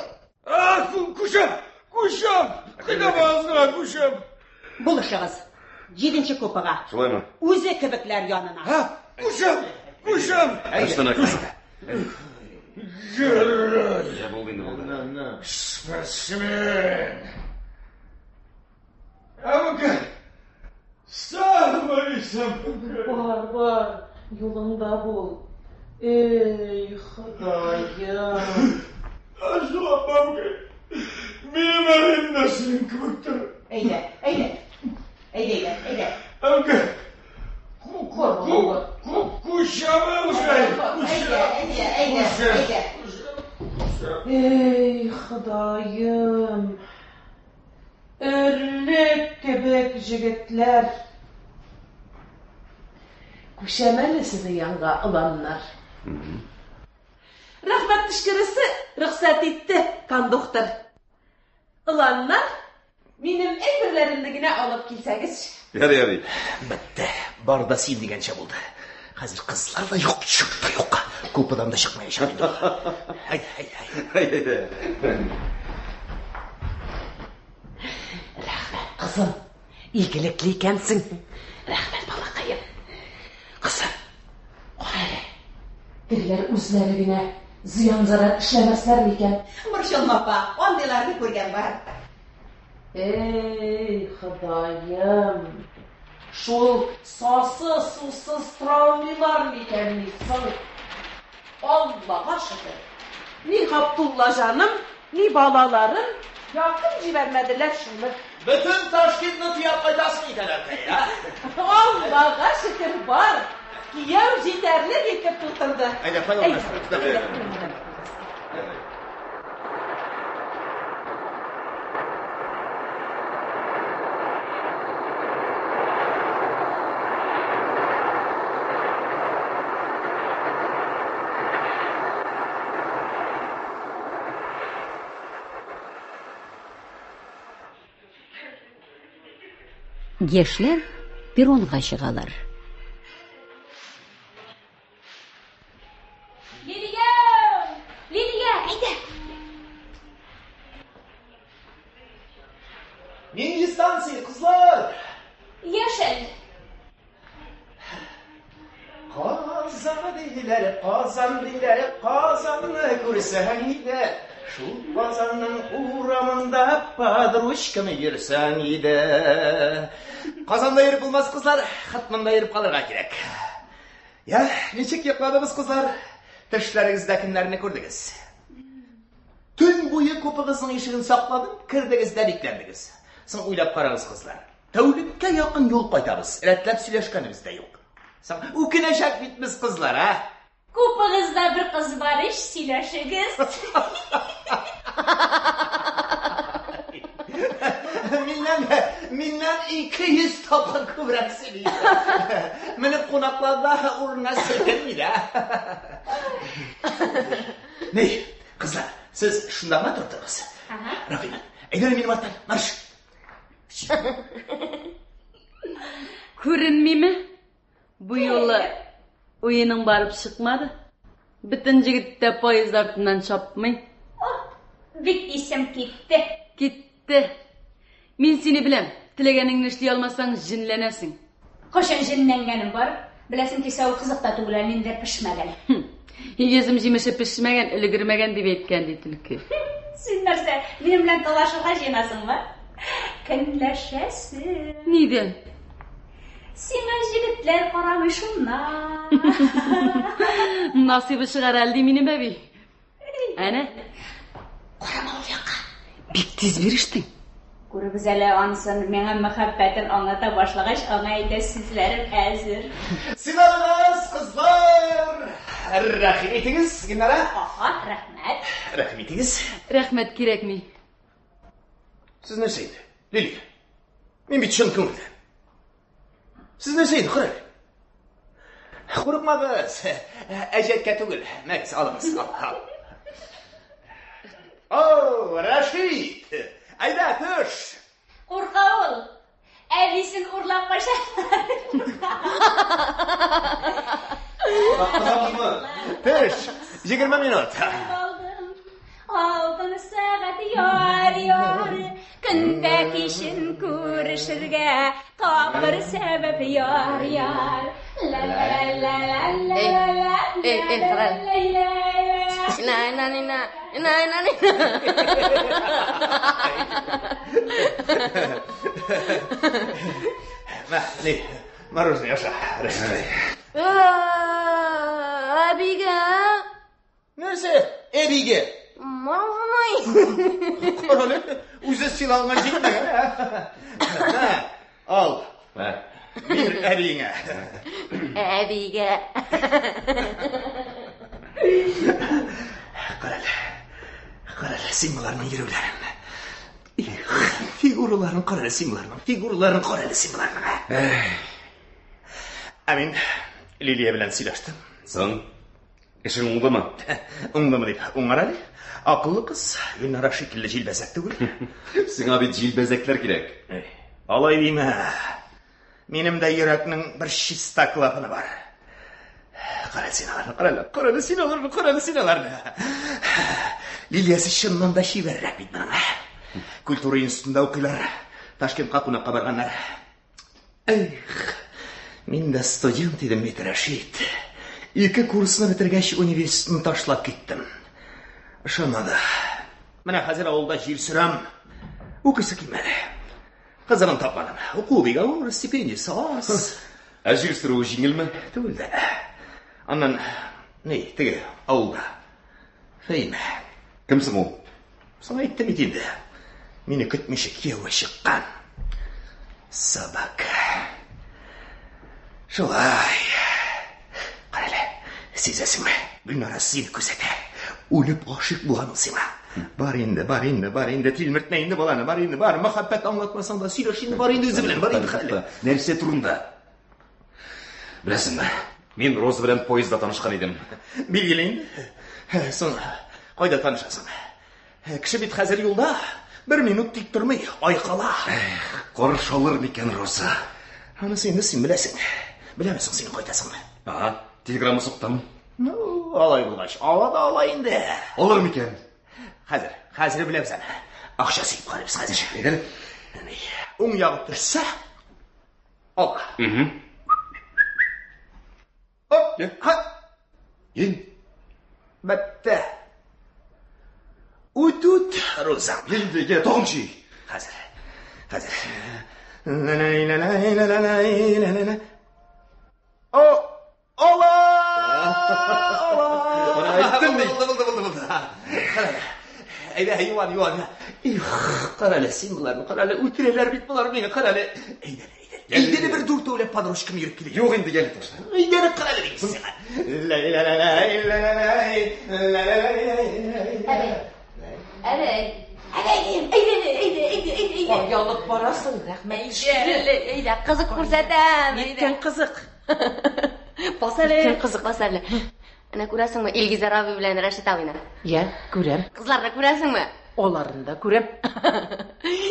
А, күчәм, күчәм. Кыйнамагыз гына, күчәм. Булышыгыз. Җиденче купега. Шулаймы? Үзе кебекләр янына. Һа, күчәм, күчәм. Тынычлан, Ярый. Я булды инде, булды. Спортсмен. Әмке. Сау Бар, бар, юлыңда бул. Эй, Ходаем. Ашуланма, әмкәй. Минем әнием дә синең кебектер. Әйдә, әйдә. Әйдә, әйдә, әйдә. Әмкәй. Бар, Күчәм, әмкәй. Әйдә, әйдә, әйдә, әйдә. Эй, Ходаем. Өрлек кебек җегетләр. Күчәм әле сезнең янга, оланнар. Рәхмәт төшкересе рөхсәт итте, кондуктор. Оланнар, минем әйберләремне генә алып килсәгез. Ярый, ярый. Бетте. Бар да син дигәнчә булды. Хәзер кызлар да юк, чүп тә юк. Купедан да чыкмаячак инде. Әйдә, әйдә, әйдә. Рәхмәт, кызым. Игелекле икәнсең. Рәхмәт, балакаем. Кызым, кара әле. Тегеләр үзләре генә зыян-зарар эшләмәсләр микән? Борчылма, апа, андыйларны күргән бар. Эй, Ходаем! Шул сасы сусыз тора алмыйлар микәнни соң? Аллага шөкер! Ни Габдулла җаным, ни балаларым якын җибәрмәделәр шуны. Бөтен Ташкентны төяп кайтасың икән, әбкәй, ә? Аллага шөкер, бар! Кияү җитәрлек итеп тутырды. Әйдә, кая урнаштырып Әйдә. Яшьләр перронга чыгалар. Лилия! Лилия, әйдә! Нинди станция, кызлар? Яшел. Казан диләр, Казан диләр, Казанны күрсәң иде. Шул Казанның урамында подручками йөрсәң иде. Казанда йөреп булмас, кызлар, хат монда йөреп калырга кирәк. Я, ничек йокладыгыз, кызлар? Төшләрегездә кемнәрне күрдегез? Төн буе купыгызның ишеген сакладым, кердегез дә бикләндегез. Соң уйлап карагыз, кызлар. Тәүлеккә якын юл кайтабыз. Рәтләп сөйләшкәнебез дә юк. Соң үкенәчәк бит без, кызлар, ә? Купыгызда бер кыз бар ич, сөйләшегез. Миннән, миннән Миннән 200 тапкыр күбрәк сөйли. Менеп кунакларда урыннан селкенми дә. Ни, кызлар, сез шунда гына торып торыгыз. Рафина, әйдә минем арттан, марш. Күренмиме? Бу юлы уеның барып чыкмады. Бөтен җегет тә поезд артыннан чапмый. Бик исем китте. Китте. Мин сине беләм. Теләгәнеңне эшли алмасаң, җенләнәсең. Кайчан җенләнгәнем бар? Беләсең килсә, ул кызык та түгел, әле инде пешмәгән. Йөзем җимеше пешмәгән, өлгермәгән дип әйткән, ди түлке. Син нәрсә, минем белән талашырга җыенасыңмы? Көнләшәсең. Нидән? Сиңа җегетләр карамый шуннан. Насыйбы чыгар әле ди минем әби. Әнә. Карама ул якка. Бик тиз бирештең. Күрербез әле анысын, миңа мәхәббәтен аңлата башлагач, аңа әйтә сүзләрем әзер. Сыйланыгыз, кызлар! Рәхим итегез, Гөлнара. Аһа, рәхмәт. Рәхим итегез. Рәхмәт кирәкми. Сез нәрсә инде, Лилия? Мин бит чын күңелдән. Сез нәрсә инде, кара әле. Курыкмагыз, әҗәткә түгел. Мәгез, алыгыз, ал, ал. О, Рәшит! Әйдә, төш! Курка ул. Әбисен урлап кача. Төш! 20 минут. Алтын сәгать яр яр Көндә кичен күрешергә Тагы бер сәбәп яр яр Ла ла ла ла ла ла ла Эй, эй, кара. Ина, ина, ина, ина, ина, ина. Мә, ни, мороженое аша. Әбигә. Нәрсә, әбигә? Мороженое. Кара әле, үзе сыйланган җитмәгән, ә? Мә, ал. Мә. Бир әбиеңә. Әбигә. Кара әле. Кара әле, син боларның йөрүләрен. Их, фигураларын кара әле син боларның. Фигураларын кара әле син боларның. Ә мин Лилия белән сөйләштем. Соң, эшең уңдымы? Уңдымы дип, уңар әле. Акыллы кыз, Гөлнара шикелле җилбәзәк түгел. Сиңа бит җилбәзәкләр кирәк. Алай димә. Минем дә йөрәкнең бер чиста клапаны бар. Кара син аларны, кара әле, кара әле син аларны, кара әле син аларны. Лилиясе чыннан да чибәррәк бит моның. Культура институтында укыйлар. Ташкентка кунакка барганнар. Эх, мин дә студент идем бит, Рәшит. Ике курсны бетергәч, университетны ташлап киттем. Ышанмады. Менә хәзер авылда җир сөрәм. Укыйсы килмәде. Кызыгын тапмадым. Уку бик авыр, стипендиясе аз. Ә җир сөрүе җиңелме? Түгел дә. Аннан, ни, теге авылда. Фәймә. Кем соң ул? Соң әйттем бит инде. Мине көтмичә кияүгә чыккан. Собака. Шулай. Кара әле, сизәсеңме? Гөлнара сине күзәтә. Үлеп гашыйк булган ул сиңа. Бар инде, бар инде, бар инде, тилмертмә инде баланы, бар инде, бар. Мәхәббәт аңлатмасаң да сөйләш инде, бар инде үзе белән, бар инде хәле. Нәрсә турында? Беләсеңме, мин Роза белән поездда танышкан идем. Билгеле инде. Соң, кайда танышасың? Кеше бит хәзер юлда. Бер минут тик тормый, айкала. Каршы алыр микән Роза? Анысы инде син беләсең. Беләмесең син кайтасыңны? Ага, телеграмма суктым. Ну, алай булгач, ала да ала инде. Алыр микән? Хәзер, хәзер беләбез аны. Акча сөеп карыйбыз хәзер. Әйдә. Уң ягы төшсә, ала. Оп, ха. Ин. Бетте. Үт-үт, Роза. Инде, я, тагын чөй. Хәзер, хәзер. О, ола! Ола! Менә әйттем бит. Булды, булды, булды, булды. Кара әле. Әйдә, юан, юан. Их, кара әле син боларны, кара әле, үтерәләр бит болар мине, кара әле. Әйдә, әйдә. Әйдә әле бер дүртәүләп подружкам йөреп килә. Юк инде, гел ташла. Әйдә әле, кара әле дим сиңа. Ләй-лә-лә-ләй, ләй-лә-ләй, ләй-лә-ләй. Әбәй. Әбәй, әйдә, әйдә, әйдә, әйдә, әйдә. Кая алып барасың, рәхмәт. Әйдә, әйдә, кызык күрсәтәм. Ниткән кызык? Бас әле. Кызык, бас әле. Әнә күрәсеңме Илгизәр абый белән Рәшит абыйны? Я, күрәм. Кызларны күрәсеңме? Аларын да күрәм.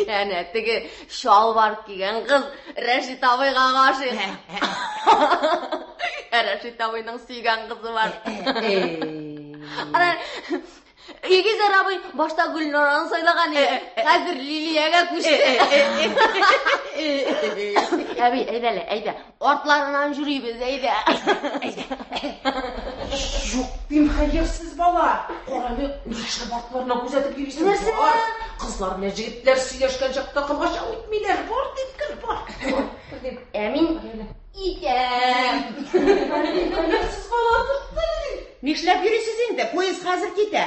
Әнә теге чалбар кигән кыз Рәшит абыйга гашыйк. Ә Рәшит абыйның сөйгән кызы бар. Ана Илгизәр абый башта Гөлнараны сайлаган иде. Хәзер Лилиягә күчте. Әби, әйдә әле, әйдә. Артларыннан йөрибез, әйдә. Юк, дим, хәерсез бала. Карале, нишләп артларыннан күзәтеп йөрисең? Нәрсә? Бар. Кызлар белән җегетләр сөйләшкән чакта комачау итмиләр. Бар дип кер, бар. Ә мин итәм. Хәерсез бала тотты. Нишләп йөрисез инде? Поезд хәзер китә.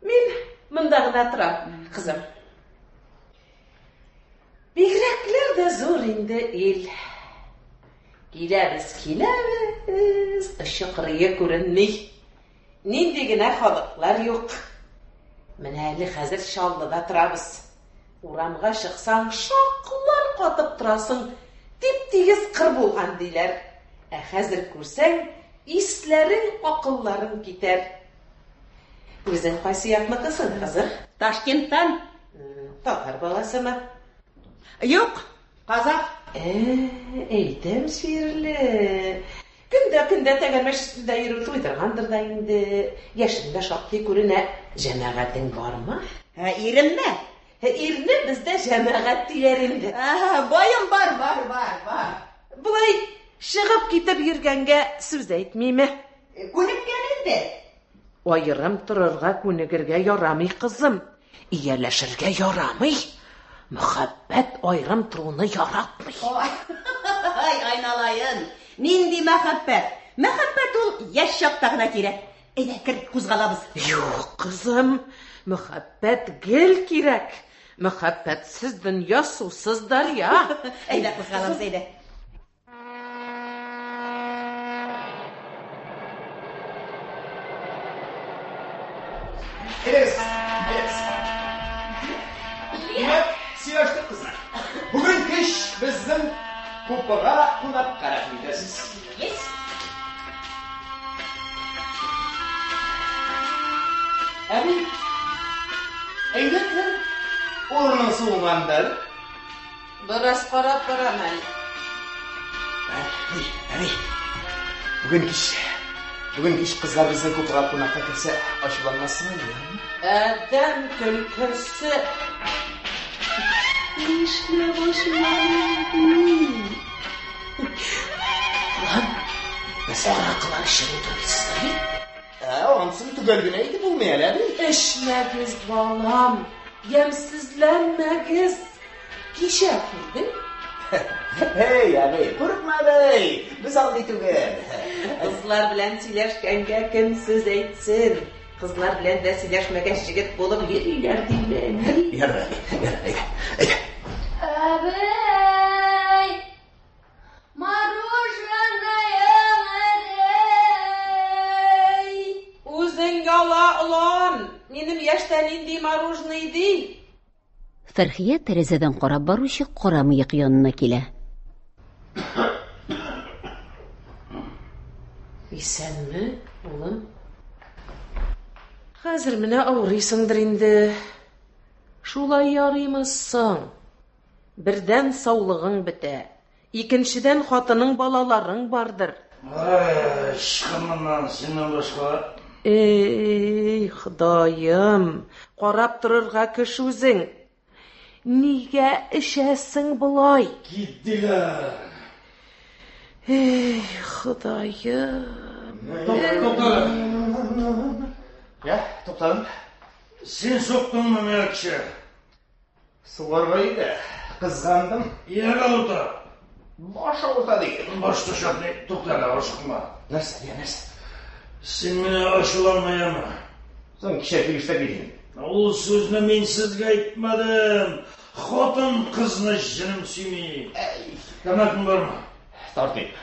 Мин монда гына торам, кызым. Бигрәкләр дә зур инде ил. Киләбез, киләбез, очы кырые күренми. Нинди генә халыклар юк. Менә әле хәзер Чаллыда торабыз. Урамга чыксаң, шаклар катып торасың. Тип-тигез кыр булган диләр. Ә хәзер күрсәң, исләрең, акылларың китәр. Үзең кайсы якныкысың, кызым? Ташкенттан. Татар баласымы? Юк, казах. Ә, әйтәм серле. Көндә көндә тәгәрмәч өстендә йөрү туйдыргандыр да инде. Яшең дә шактый күренә. Җәмәгатең бармы? Ә, иремме? Ирне бездә җәмәгать диләр инде. Ә, баем бар, бар, бар, бар. Болай чыгып китеп йөргәнгә сүз әйтмиме? Күнеккән инде. Аерым торырга күнегергә ярамый, кызым. Ияләшергә ярамый. Мөхәббәт аерым торуны яратмый. Ай, айналайын. Нинди мәхәббәт? Мәхәббәт ул яшь чакта гына кирәк. Әйдә, кер, кузгалабыз. Юк, кызым, мөхәббәт гел кирәк. Мөхәббәтсез дөнья сусыз дәрья. Әйдә, кузгалабыз, әйдә. Әйдәгез, әйдәгез. Димәк, сөйләштек, кызлар. Бүген кич безнең купега кунакка рәхим итәсез. Әби, әйдә кер, урының суынгандыр. Бераз карап барам әле. Әби, әби, бүген кич, бүген кич кызлар безнең купега кунакка керсә, ачуланмассың инде, Адәм көлкесе. Нишләп ачуланыйм? Улан, без аракылар эчеп утырмыйсыздыр бит? Ә, анысын төгәл генә әйтеп булмый әле, әби. Эчмәгез, балам, ямьсезләнмәгез. Кичә күрдең? Эй, әби, курыкма, әби, без андый түгел. Кызлар белән сөйләшкәнгә кем сүз әйтсен? Кызлар белән дә сөйләшмәгәч җегет булып йөриләр димени? Ярар, әби, ярар, әйдә, әйдә. Әбей! Мороженое эрей! Үзең яла, олан! Минем яшьтә нинди мороженое ди? Фәрхия тәрәзәдән карап баручы кара мыек янына килә. Исәнме, улым? Хәзер менә авырыйсыңдыр инде. Шулай ярыймы соң? Бердән саулыгың бетә, икенчедән хатының балаларың бардыр. Ай, чыкын моннан, синнән башка. Эй, Ходаем, карап торырга кеше үзең. Нигә эчәсең болай? Кит диләр. Эй, Ходаем. Туктале. Я, туктадым. Син суктыңмы миңа кичә? Сугарга иде, кызгандым. Ияк авырта. Баш авырта диген. Баш төшәп, туктале, ашыкма. Нәрсә, я, нәрсә? Син мине ачуланма, яме. Соң кичә килештек бит инде. Ул сүзне мин сезгә әйтмәдем. Хатын кызны җенем сөйми. Тәмәкең бармы? Тартыйм.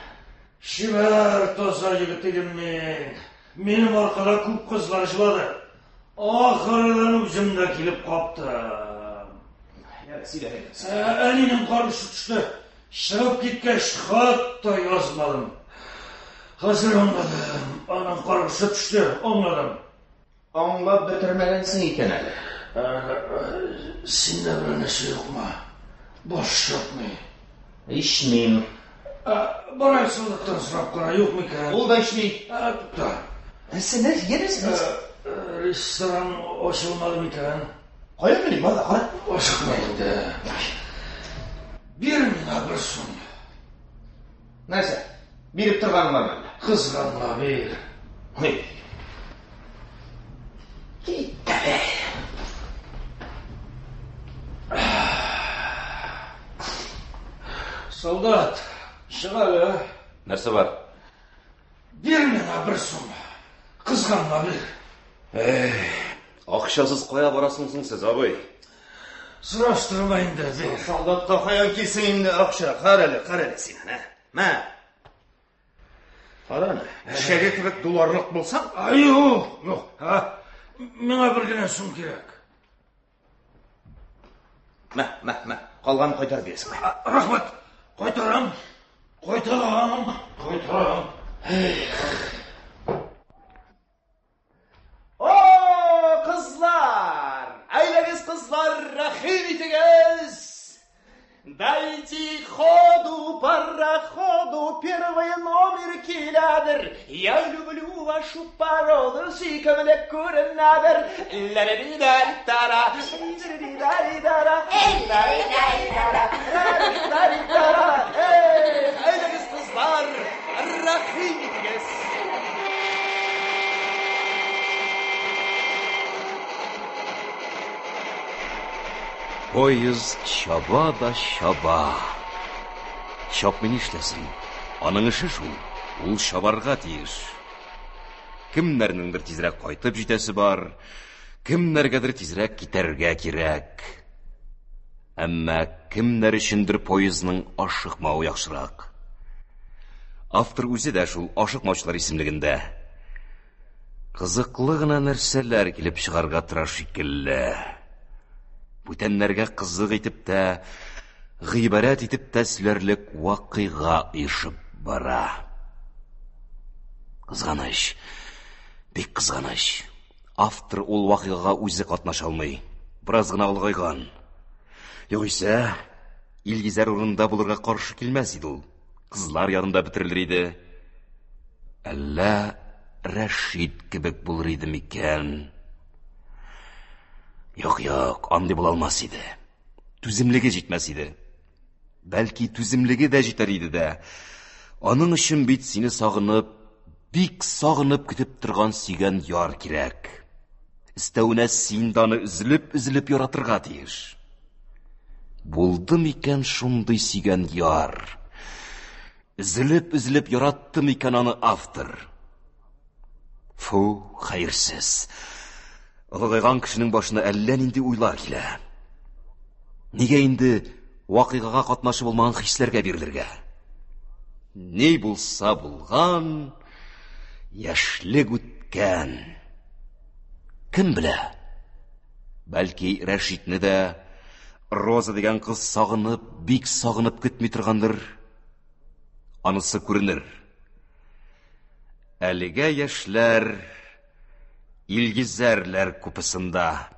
Чибәр, таза егет идем мин. Минем аркада күп кызлар җылады. Ахырдан үзем дә килеп каптым. Сөйлә. Әнинең каргышы төште. Чыгып киткәч, хат та язмадым. Хәзер аңладым. Аның каргышы төште, аңладым. Аңлап бетермәгәнсең икән әле. Синдә берәр нәрсә юкмы? Баш чапмый. Эчмим. Барай солдаттан сорап кара, юк микән? Ул да эчми. Тукта. Нәрсә, нәрсә, нәрсә? Ресторан ачылмады микән? Кая белим, бар да кара. Ашыкма инде. Бир миңа бер сум. Нәрсә? Биреп торганың бармы әллә? Кызганма, бир. Ой. Кит әле. Солдат, чык әле. Нәрсә бар? Бир миңа бер сум. Кызганма, бир. Эх, акчасыз кая барасың соң сез, абый? Сораштырма инде, бир. Солдатка каян килсен инде акча? Кара әле, кара әле син, ә? Мә. Кара аны. Шәге кебек дуларлык булсаң, Ай, юк, юк. Ха? Миңа бер генә сум кирәк. Мә, мә, мә. Калганын кайтарып бирәсең. Рәхмәт. Кайтарам. Кайтарам. Кайтарам. О, кызлар! Әйдәгез, кызлар, рәхим итегез! Дайте ходу пароходу, первый номер киләдер. Я люблю вашу породу, сөйкемле күренәдер. Ләрәри-дәри-тара, ләрәри-дәри-дара, ләрәри-дәри-дара, ләрәри-дәри-дара. Эй, әйдәгез, кызлар, рәхим итегез! Поезд чаба да чаба. Чапмый нишләсен? Аның эше шул. Ул чабарга тиеш. Кемнәрнеңдер тизрәк кайтып җитәсе бар, кемнәргәдер тизрәк китәргә кирәк. Әмма кемнәр өчендер поездның ашыкмавы яхшырак. Автор үзе дә шул ашыкмаучылар исемлегендә. Кызыклы гына нәрсәләр килеп чыгарга тора шикелле. Бүтәннәргә кызык итеп тә, гыйбарәт итеп тә сөйләрлек вакыйга оешып бара. Кызганыч, бик кызганыч. Автор ул вакыйгага үзе катнаша алмый. Бераз гына олыгайган. Югыйсә, Илгизәр урынында булырга каршы килмәс иде ул. Кызлар янында бетерелер иде. Әллә Рәшит кебек булыр иде микән? Юк, юк, андый була алмас иде. Түземлеге җитмәс иде. Бәлки түземлеге дә җитәр иде дә. Аның өчен бит сине сагынып, бик сагынып көтеп торган сөйгән яр кирәк. Өстәвенә син дә аны өзелеп-өзелеп яратырга тиеш. Булды микән шундый сөйгән яр? Өзелеп-өзелеп яратты микән аны автор? Фу, хәерсез. Олыгайган кешенең башына әллә нинди уйлар килә. Нигә инде вакыйгага катнашы булмаган хисләргә бирелергә? Ни булса булган, яшьлек үткән. Кем белә? Бәлки Рәшитне дә Роза дигән кыз сагынып, бик сагынып көтми торгандыр. Анысы күренер. Әлегә яшьләр Илгизәрләр купесында.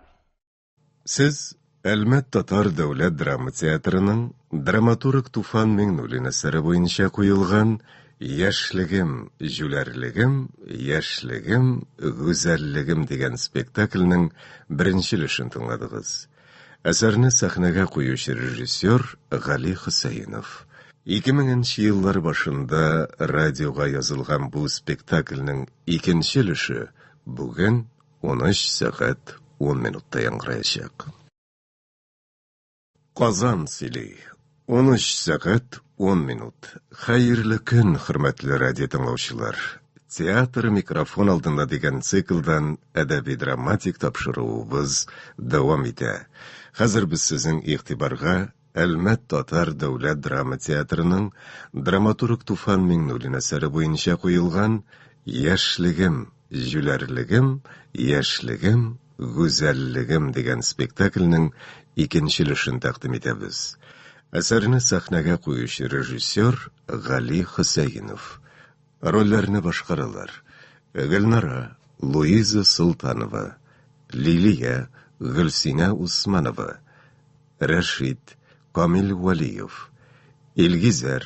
Сез Әлмәт татар дәүләт драма театрының драматург Туфан Миңнуллин әсәре буенча куелган Яшьлегем, җүләрлегем, яшьлегем, гүзәллегем дигән спектакльнең беренче өлешен тыңладыгыз. Әсәрне сәхнәгә куючы режиссер Гали Хөсәенов. 2000 нче еллар башында радиога язылган бу спектакльнең икенче өлеше бүген 13 сәгать 10 минутта яңгыраячак. Казан сөйли. 13 сәгать 10 минут. Хәерле көн, хөрмәтле радио тыңлаучылар. Театр микрофон алдында дигән циклдан әдәби-драматик тапшыруыбыз дәвам итә. Хәзер без сезнең игътибарга Әлмәт татар дәүләт драма театрының драматург Туфан Миңнуллин әсәре буенча куелган Яшьлегем, җүләрлегем, яшьлегем, гүзәллегем дигән спектакльнең икенче өлешен тәкъдим итәбез. Әсәрне сәхнәгә куючы режиссер Гали Хөсәенов. Рольләрне башкаралар: Гөлнара, Луиза Солтанова, Лилия, Гөлсинә Усманова, Рәшит, Камил Вәлиев, Илгизәр,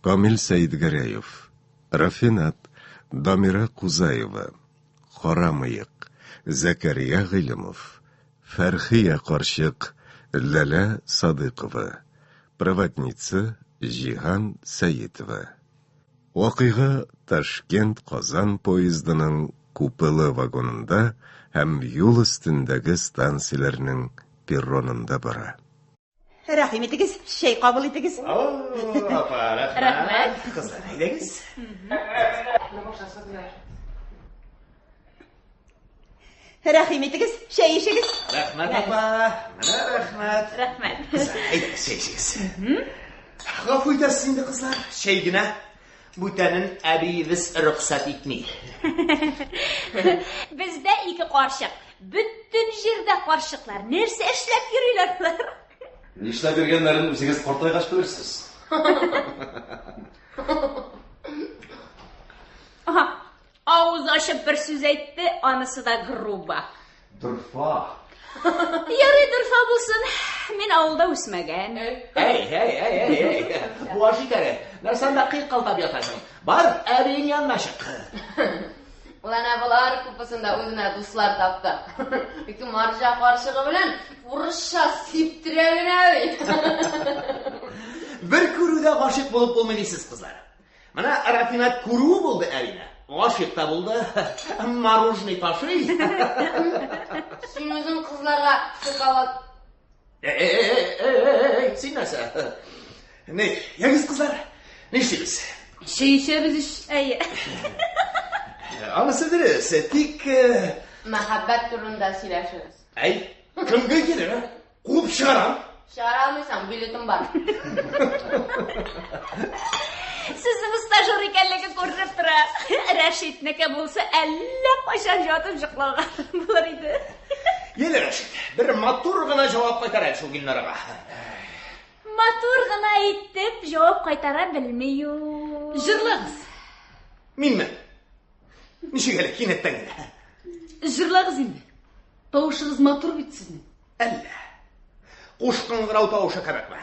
Камил Сәетгәрәев, Рафинат, Дамира Кузаева, Кара мыек, Зәкәрия Гыйлемов, Фәрхия карчык, Ләлә Садыйкова, Проводница, Җиһан Сәетова. Вакыйга Ташкент-Казан поездының купелы вагонында һәм юл өстендәге станцияләрнең перронында бара. Рәхим итегез, чәй кабул итегез. Апа, рәхмәт. Рәхмәт. Кызлар, әйдәгез. Рәхим итегез, чәй эчегез. Рәхмәт, апа. Менә рәхмәт. Рәхмәт. Кызлар, әйдәгез, чәй эчегез. Гафу итәсез инде, кызлар. Чәй генә. Бүтәнен әбиебез рөхсәт итми. Бездә ике карчык. Бөтен җирдә карчыклар. Нәрсә эшләп йөриләр алар? Нишләп йөргәннәрен үзегез картайгач белерсез. Аһа, авыз ачып бер сүз әйтте, анысы да грубо. Дорфа. Ярый, дорфа булсын. Мин авылда үсмәгән. Әй, әй, әй, әй, әй. Буа шикәре. Нәрсә анда кыйкылдап ятасың? Бар, әбиең янына чык. Ул әнә болар купесында үзенә дуслар тапты. Ике марҗа карчыгы белән урысча сиптерә генә бит. Бер күрүдә гашыйк булып булмый дисез, кызлар. Менә Рафинат күрүе булды әбине. Гашыйк та булды. Мороженый ташый. Син үзең кызларга шоколад Эй, эй, эй, эй, эй, син нәрсә? Ни, ягез, кызлар, нишлибез? Чәй эчәбез ич. Әйе. Анысы дөрес, тик... Мәхәббәт турында сөйләшербез. Әй, кемгә кирәк, а? Куып чыгарам. Чыгара алмыйсың, билетым бар. Сезнең стажер икәнлеге күренеп тора. Рәшитнеке булса, әллә кайчан ятып йоклаган булыр иде. Еле, Рәшит, бер матур гына җавап кайтар әле шул Гөлнарага. Матур гына итеп җавап кайтара белми ул. Җырлагыз. Минме? Ничек әле кинәттән генә? Җырлагыз инде. Тавышыгыз матур бит сезнең. Әллә. Куш кыңгырау тавышы кебекме?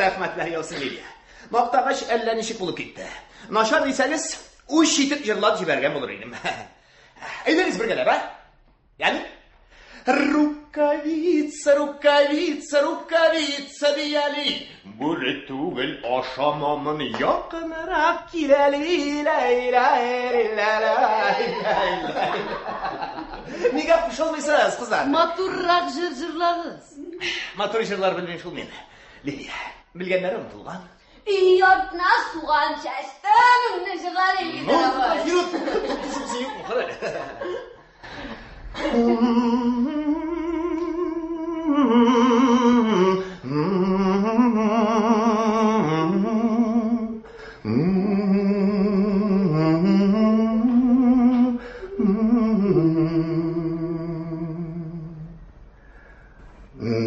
Рәхмәтләр яусын, Лилия. Мактагач, әллә ничек булып китте. Начар дисәгез, үч итеп җырлап җибәргән булыр идем. Әйдәгез бергәләп, а? Яни? Рукавица, рукавица, рукавица дияли. Бүре түгел, ашамамын, якынрак киләли. Ләй, ләй, ләй, ләй, ләй. Нигә кушылмыйсыз, кызлар? Матуррак җыр җырлагыз. Матур җырлар белмим шул мин. Лилия, белгәннәре онытылган. Өй артына суган чәчтем, җырлар Ну, юк, юк, кара әле.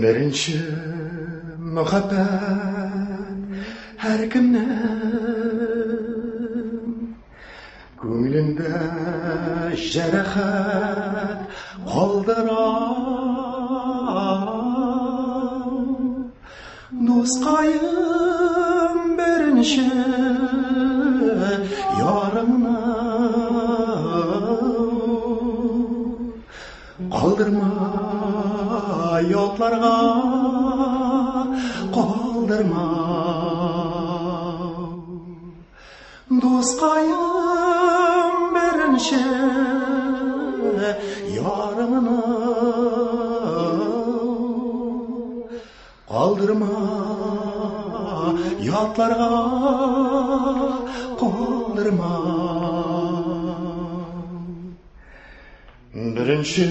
Беренче мәхәббәт һәркемнең күңелендә җәрәхәт калдыра. Дускаем, беренче ярыңны калдырма ятларга, калдырма. Дускаем, беренче ярыңны калдырма ятларга, калдырма. Беренче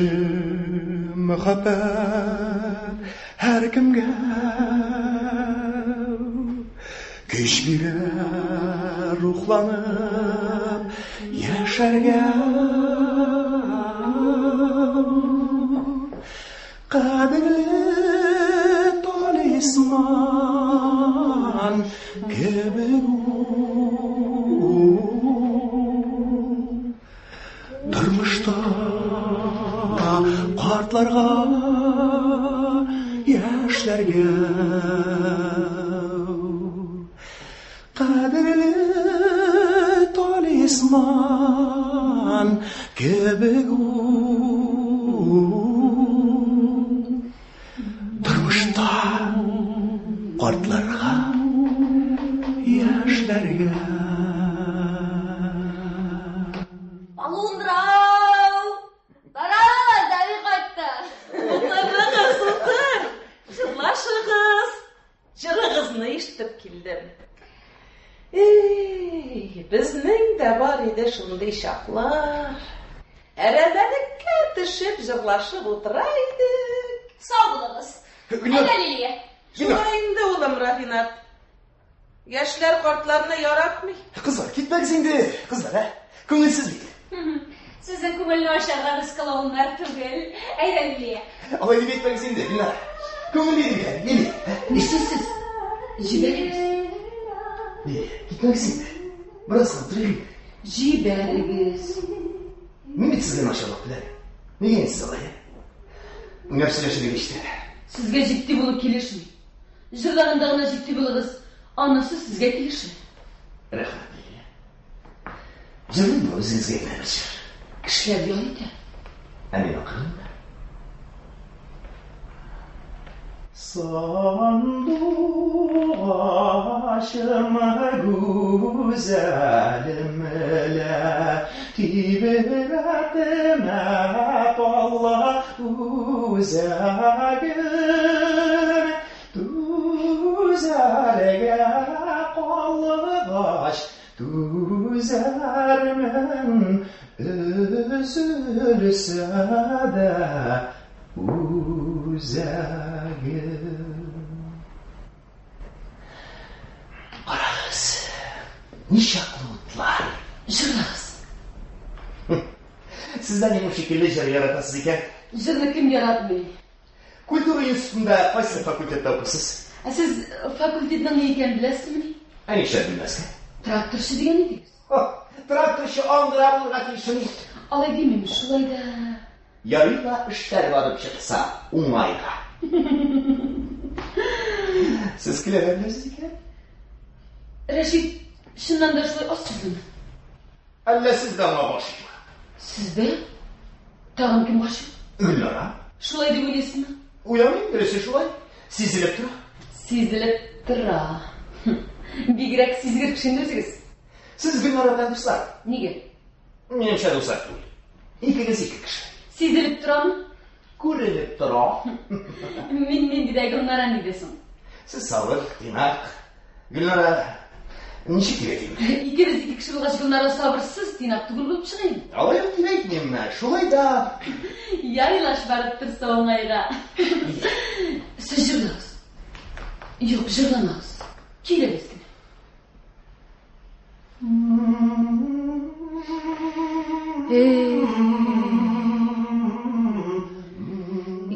мәхәббәт һәркемгә көч бирә рухланып яшәргә. Кадерле Талисман кебек ул. Тормышта картларга, яшьләргә кадерле талисман кебек ул. Тормышта картларга, яшьләргә. Алундрау! Таралыгыз, әби кайтты. Утырыгыз, утыр. Җырлашыгыз. Җырыгызны ишетеп килдем. Эй, безнең дә бар иде шундый чаклар. Әрәмәлеккә төшеп җырлашып утыра идек. Сау булыгыз. Әйдә, Лилия. Шулай инде, улым Рафинат. Яшьләр картларны яратмый. Кызлар, китмәгез инде, кызлар, ә? Күңелсез бит. Сезнең күңелне ачарга без клоуннар түгел. Әйдә, Лилия. Алай дип әйтмәгез инде, Гөлнара. Күңелле иде бит әле, Лилия. Ә? Нишлисез? Җибәрегез. Лилия, китмәгез инде. Бераз гына утырыйк инде. Җибәрегез. Мин бит сезгә начарлык теләмим. Нигә инде сез алай, ә? Уйнап сөйләшергә ишетә. Сезгә җитди булу килешми. Җырлаганда гына җитди булыгыз, анысы сезгә килешә. Рәхмәт, Лилия. Җырлыйммы үзегезгә генә бер җыр? Кешеләр ял итә. Ә мин акырыйм да. Сандугачым гүзәлем лә, тибрәтмә талла үзәгем, түзәргә калгач, түзәрмен, өзелсә дә үзәгем. Карагыз, ничаклы утлар. Җырлагыз. Сез дә минем шикелле җыр яратасыз икән. Җырны кем яратмый? Культура институтында кайсы факультетта укыйсыз? Ә сез факультетның ни икәнен беләсезмени? Ә нишләп белмәскә? Тракторчы дигән идегез. Тракторчы аңгыра булырга тиешмени? Алай димим, шулай да. Ярый ла эшләр барып чыкса, уңайга. Сез көлә дә беләсез икән. Рәшит, чыннан да шулай аз сүзлеме? Әллә сез дә аңа гашыйкмы? Сез дә? Тагын кем гашыйк? Гөлнара. Шулай дип уйлыйсызмы? Уйламыйм, дөресе шулай. Сизелеп тора. Сизелеп тора. Бигрәк сизгер кеше инде үзегез. Сез Гөлнара белән дуслар. Нигә? Минемчә дуслар түгел. Икегез ике кеше. Сизелеп торамы? Күренеп тора. Мин нинди дә Гөлнара нинди соң? Сез сабыр, тыйнак. Гөлнара ничек дип әйтим? Икебез ике кеше булгач, Гөлнара сабырсыз, тыйнак түгел булып чыга инде. Алай ук дип әйтмим, шулай да. Ярыйлаш барып торса уңайга. Сез җырлагыз. Юк, җырламагыз. Көйләгез генә.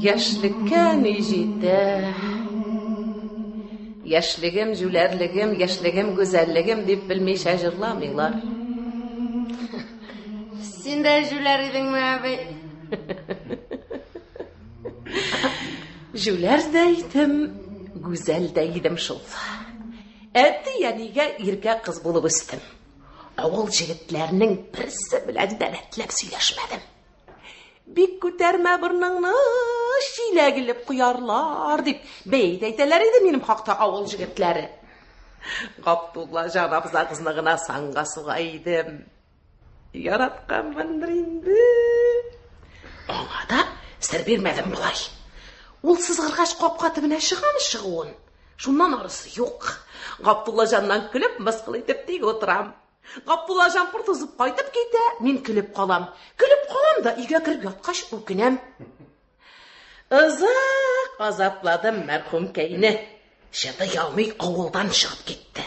Яшьлеккә ни җитә? Яшьлегем, җүләрлегем, яшьлегем, гүзәллегем дип белмичә җырламыйлар. Син дә җүләр идеңме, әби? Җүләр дә идем, гүзәл дә идем шул. Әти-әнигә иркә кыз булып үстем. Авыл җегетләренең берсе белән дә рәтләп сөйләшмәдем. Бик күтәрмә борыныңны, чиләк элеп куярлар, дип бәет әйтәләр иде минем хакта авыл җегетләре. Габдулла җан абзагызны гына санга суга идем. Яратканмындыр инде. Аңа да сер бирмәдем болай. Ул сызгыргач капка төбенә чыгам чыгуын. Шуннан арысы юк. Габдуллаҗаннан көлеп, мыскыл итеп тик утырам. Габдуллаҗан пыр тузып кайтып китә, мин көлеп калам. Көлеп калам да өйгә кереп яткач үкенәм. Озак азапладым мәрхүмкәйне. Чыдый алмый авылдан чыгып китте.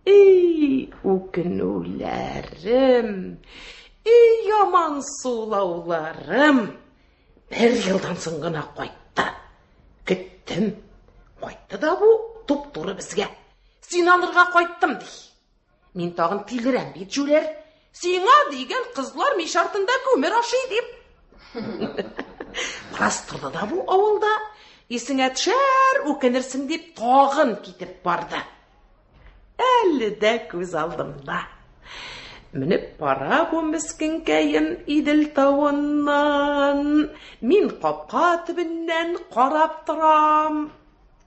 И, үкенүләрем, и, яман сулауларым. Бер елдан соң гына кайтты. Көттем. Кайтты да бу туп-туры безгә. Син алырга кайттым, ди. Мин тагын тилерәм бит, җүләр. Сиңа дигән кызлар мич артында күмер ашый дип. Бераз торды да бу авылда. Исеңә төшәр, үкенерсең дип тагын китеп барды. Әле дә күз алдымда. Менеп бара бу мескенкәем Идел тавыннан. Мин капка төбеннән карап торам.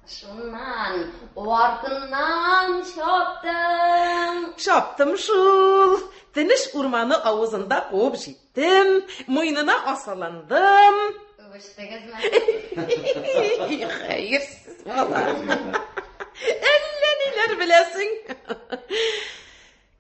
Шуннан артыннан чаптың. Чаптым шул. Тенеш урманы авызында куып җиттем, муенына асылындым. Үбештегезме? Хәерсез бала. Әллә ниләр беләсең.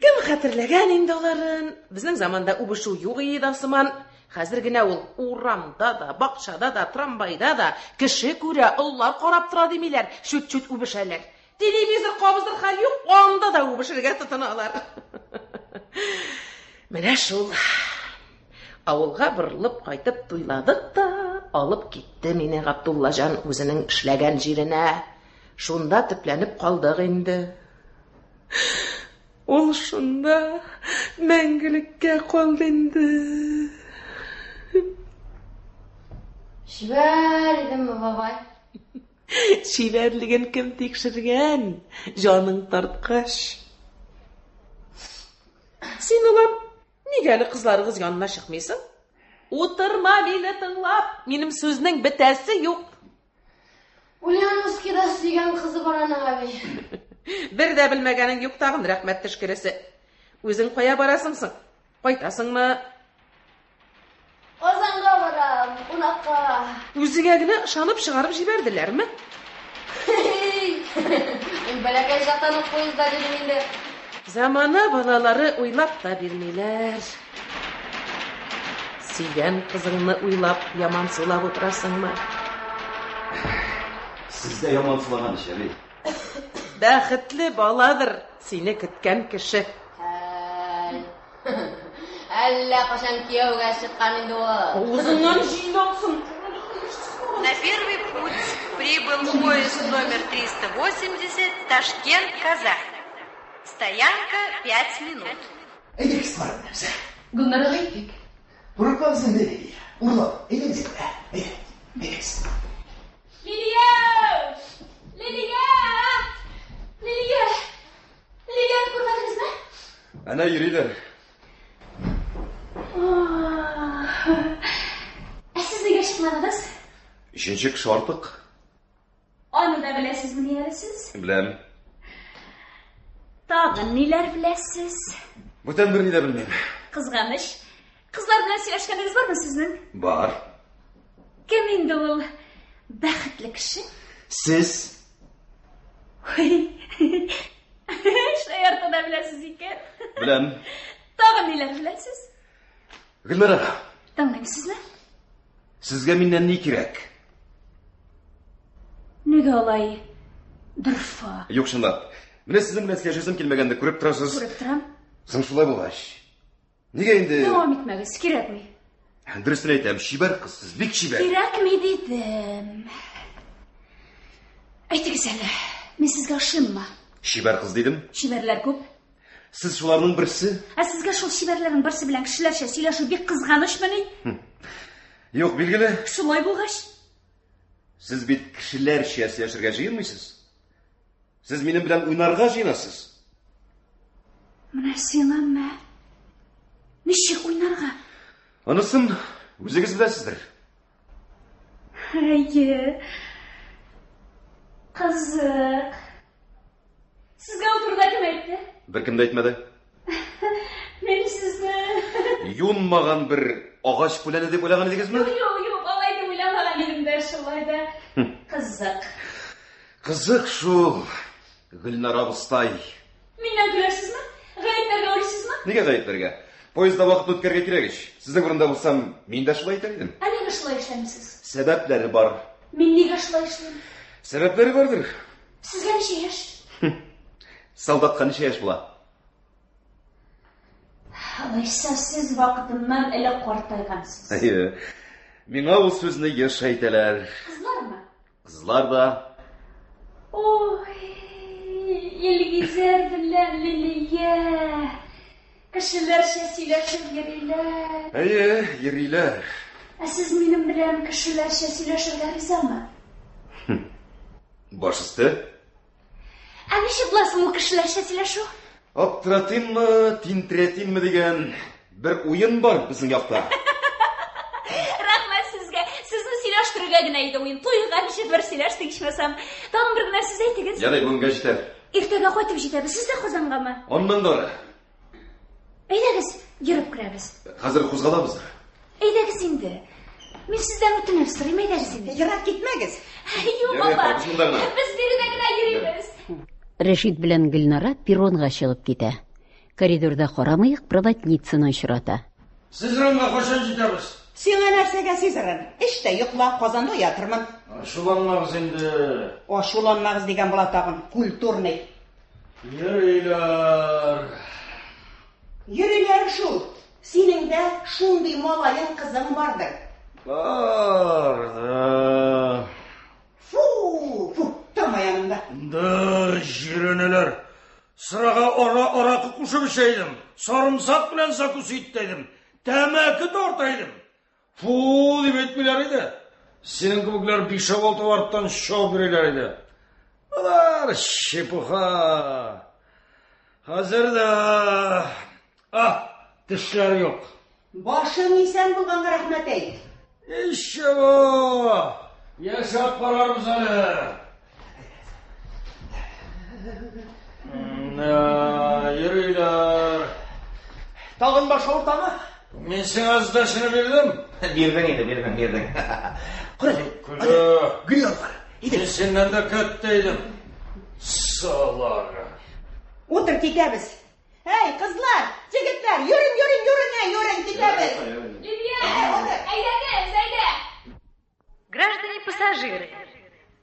Кем хәтерләгән инде аларын? Безнең заманда үбешү юк иде дә сыман. Хәзер генә ул урамда да, бакчада да, трамвайда да кеше күрә, олылар карап тора димиләр, чүт-чүт үбешәләр. Телевизор кабызыр хәл юк, анда да үбешергә тотыналар. Менә шул. Авылга борылып кайтып туйладык та, алып китте мине Габдуллаҗан үзенең эшләгән җиренә. Шунда төпләнеп калдык инде. Ул шунда мәңгелеккә калды инде. Чибәр идемме, бабай? Чибәрлеген кем тикшергән, җаның тарткач. Син, улым, нигә әле кызларыгыз янына чыкмыйсың? Утырма мине тыңлап, минем сүзнең бетәсе юк. Ульяновскида сөйгән кызы бар аның, әби. Бер дә белмәгәнең юк тагын, рәхмәт төшкересе. Үзең кая барасың соң? Кайтасыңмы? Казанга барам, кунакка. Үзеңә генә ышанып чыгарып җибәрделәрме? Мин бәләкәй чактан ук поездда йөрим инде. Замана балалары уйлап та бирмиләр. Сөйгән кызыңны уйлап ямансулап утырасыңмы? Сез дә ямансулаган ич, әби. Бәхетле баладыр сине көткән кеше. Әллә кайчан кияүгә чыккан инде ул. Авызыңнан җил алсын. На первый путь прибыл поезд номер 380 Ташкент-Казань. Стоянка 5 минут. Әйдәгез, барып менәбез, ә? Гөлнарага әйтик. Курыкмабыз инде, Лилия. Урлап, әйдәгез инде, ә? Әйдә, әйдәгез. Лилия! Лилия! Лилия! Лилияне күрмәдегезме? Әнә йөриләр. Ә сез нигә чыкмадыгыз? Өченче кеше артык. Аны да беләсезмени әле сез? Беләм. Тагын ниләр беләсез? Бүтән берни дә белмим. Кызганыч. Кызлар белән сөйләшкәнегез бармы сезнең? Бар. Кем инде ул бәхетле кеше? Сез. Шаярта да беләсез икән. Беләм. Тагын ниләр беләсез? Гөлнара. Тыңлыйм сезне. Сезгә миннән ни кирәк? Нигә алай дорфа? Юк, чынлап. Менә сезнең белән сөйләшәсем килмәгәнне күреп торасыз. Күреп торам. Соң шулай булгач. Нигә инде? Дәвам итмәгез, кирәкми. Дөресен әйтәм, чибәр кыз сез, бик чибәр. Кирәкми дидем. Әйтегез әле, мин сезгә ошыйммы? Чибәр кыз дидем. Чибәрләр күп. Сез шуларның берсе? Ә сезгә шул чибәрләрнең берсе белән кешеләрчә сөйләшү бик кызганычмыни? Юк, билгеле. Шулай булгач. Сез бит кешеләрчә сөйләшергә җыенмыйсыз. Сез минем белән уйнарга җыенасыз. Менә сиңа мә. Ничек уйнарга? Анысын үзегез беләсездер. Әйе. Кызык. Сезгә ул турыда кем әйтте? Беркем дә әйтмәде. Мин сезне... Юнмаган бер агач пүләне дип уйлаган идегезме? Юк, юк, юк, алай дип уйламаган идем дә, шулай да. Кызык. Кызык шул, Гөлнара абыстай. Миннән көләсезме? Гаепләргә уйлыйсызмы? Нигә гаепләргә? Поездда вакытны үткәрергә кирәк ич. Сезнең урында булсам, мин дә шулай итәр идем. Ә нигә шулай эшләмисез? Сәбәпләре бар. Мин нигә шулай эшлим? Сәбәпләре бардыр. Сезгә ничә яшь? Солдатка ничә яшь була? Алайса сез вакытыннан элек картайгансыз. Әйе. Миңа ул сүзне еш әйтәләр. Кызлармы? Кызлар да. Ой, Илгизәр белән Лилия. Кешеләрчә сөйләшеп йөриләр. Әйе, йөриләр. Ә сез минем белән кешеләрчә сөйләшергә ризамы? Баш өсте. Ә ничек була соң ул кешеләрчә сөйләшү? Аптыратыйммы, тинтерәтимме дигән бер уен бар безнең якта. Рәхмәт сезгә. Сезне сөйләштерергә генә иде уен. Туйганчы бер сөйләштек ичмасам. Тагын бер генә сүз әйтегез. Ярый, бүгенгә җитәр. Иртәгә кайтып җитәбез. Сез дә Казангамы? Аннан да ары. Әйдәгез, йөреп керәбез. Хәзер кузгалабыз. Әйдәгез инде. Мин сездән үтенеп сорыйм, әйдәгез инде. Ерак китмәгез. Юк, Ярый, апа. апа, без монда гына. Без биредә генә йөрибез. Рәшит белән Гөлнара перронга чыгып китә. Коридорда Карамыек проводницаны очрата. Сызранга кайчан җитәбез? Сиңа нәрсәгә Сызран? Эч тә йокла, Казанда ятырмын. Ачуланмагыз инде. Ачуланмагыз дигән була тагын, культурный. Йөриләр. Йөриләр шул. Синең дә шундый малаең, кызың бардыр. Бар да. Фу, фу, торма янымда. Да, җирәнәләр. Сырага ара аракы кушып эчә идем. Сарымсак белән закусы итә идем. Тәмәке тарта идем. Фу дип әйтмиләр иде. Синең кебекләр бишәү-алтау арттан чабып йөриләр иде. Болар чепуха. Хәзер дә а, тешләр юк. Башың исән булганга рәхмәт әйт. Ничего, яшәп карарбыз әле. Да, йөриләр. Тагын баш авыртамы? Мин сиңа сдачаны бирдем. Бирдең инде, бирдең, бирдең. Кара әле, Көлә. Гөлнар. Мин синнән дә кәттә идем. Салага. Утыр, китәбез. Әй, кызлар, егетләр, йөрин, йөрин, йөрин, әй, йөрин, китәбез. Лилия, әйдәгез, әйдә. Граждане пассажиры,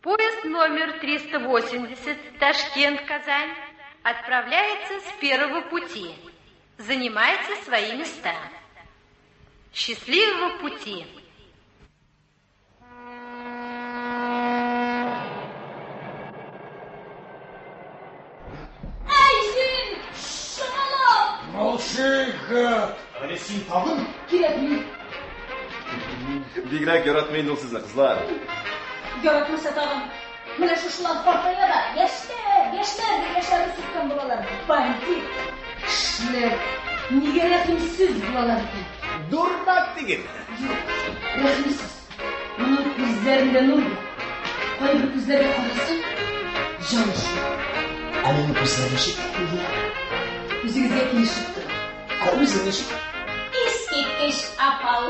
поезд номер 380 Ташкент-Казань отправляется с первого пути. Занимайте свои места. Счастливого пути! Әй, син, шомалак! Молчи, гад. Әле син тагын? Кирәкми. Бигрәк яратмый инде ул сезне, кызлар. Яратмаса тагын. Менә шушылар картая да, яшьләр, яшьләр дип яшьләрен сүккән булалар. Бандит. Кешеләр нигә рәхимсез булалар икән? Дурак диген. Юк, рәхимсез. Моның күзләрендә нур юк. Кайбер күзләргә карасаң, җан өши. Ә минем күзләр ничек? Үзегезгә килешеп тора. Ә үзең ничек? Искиткеч апал.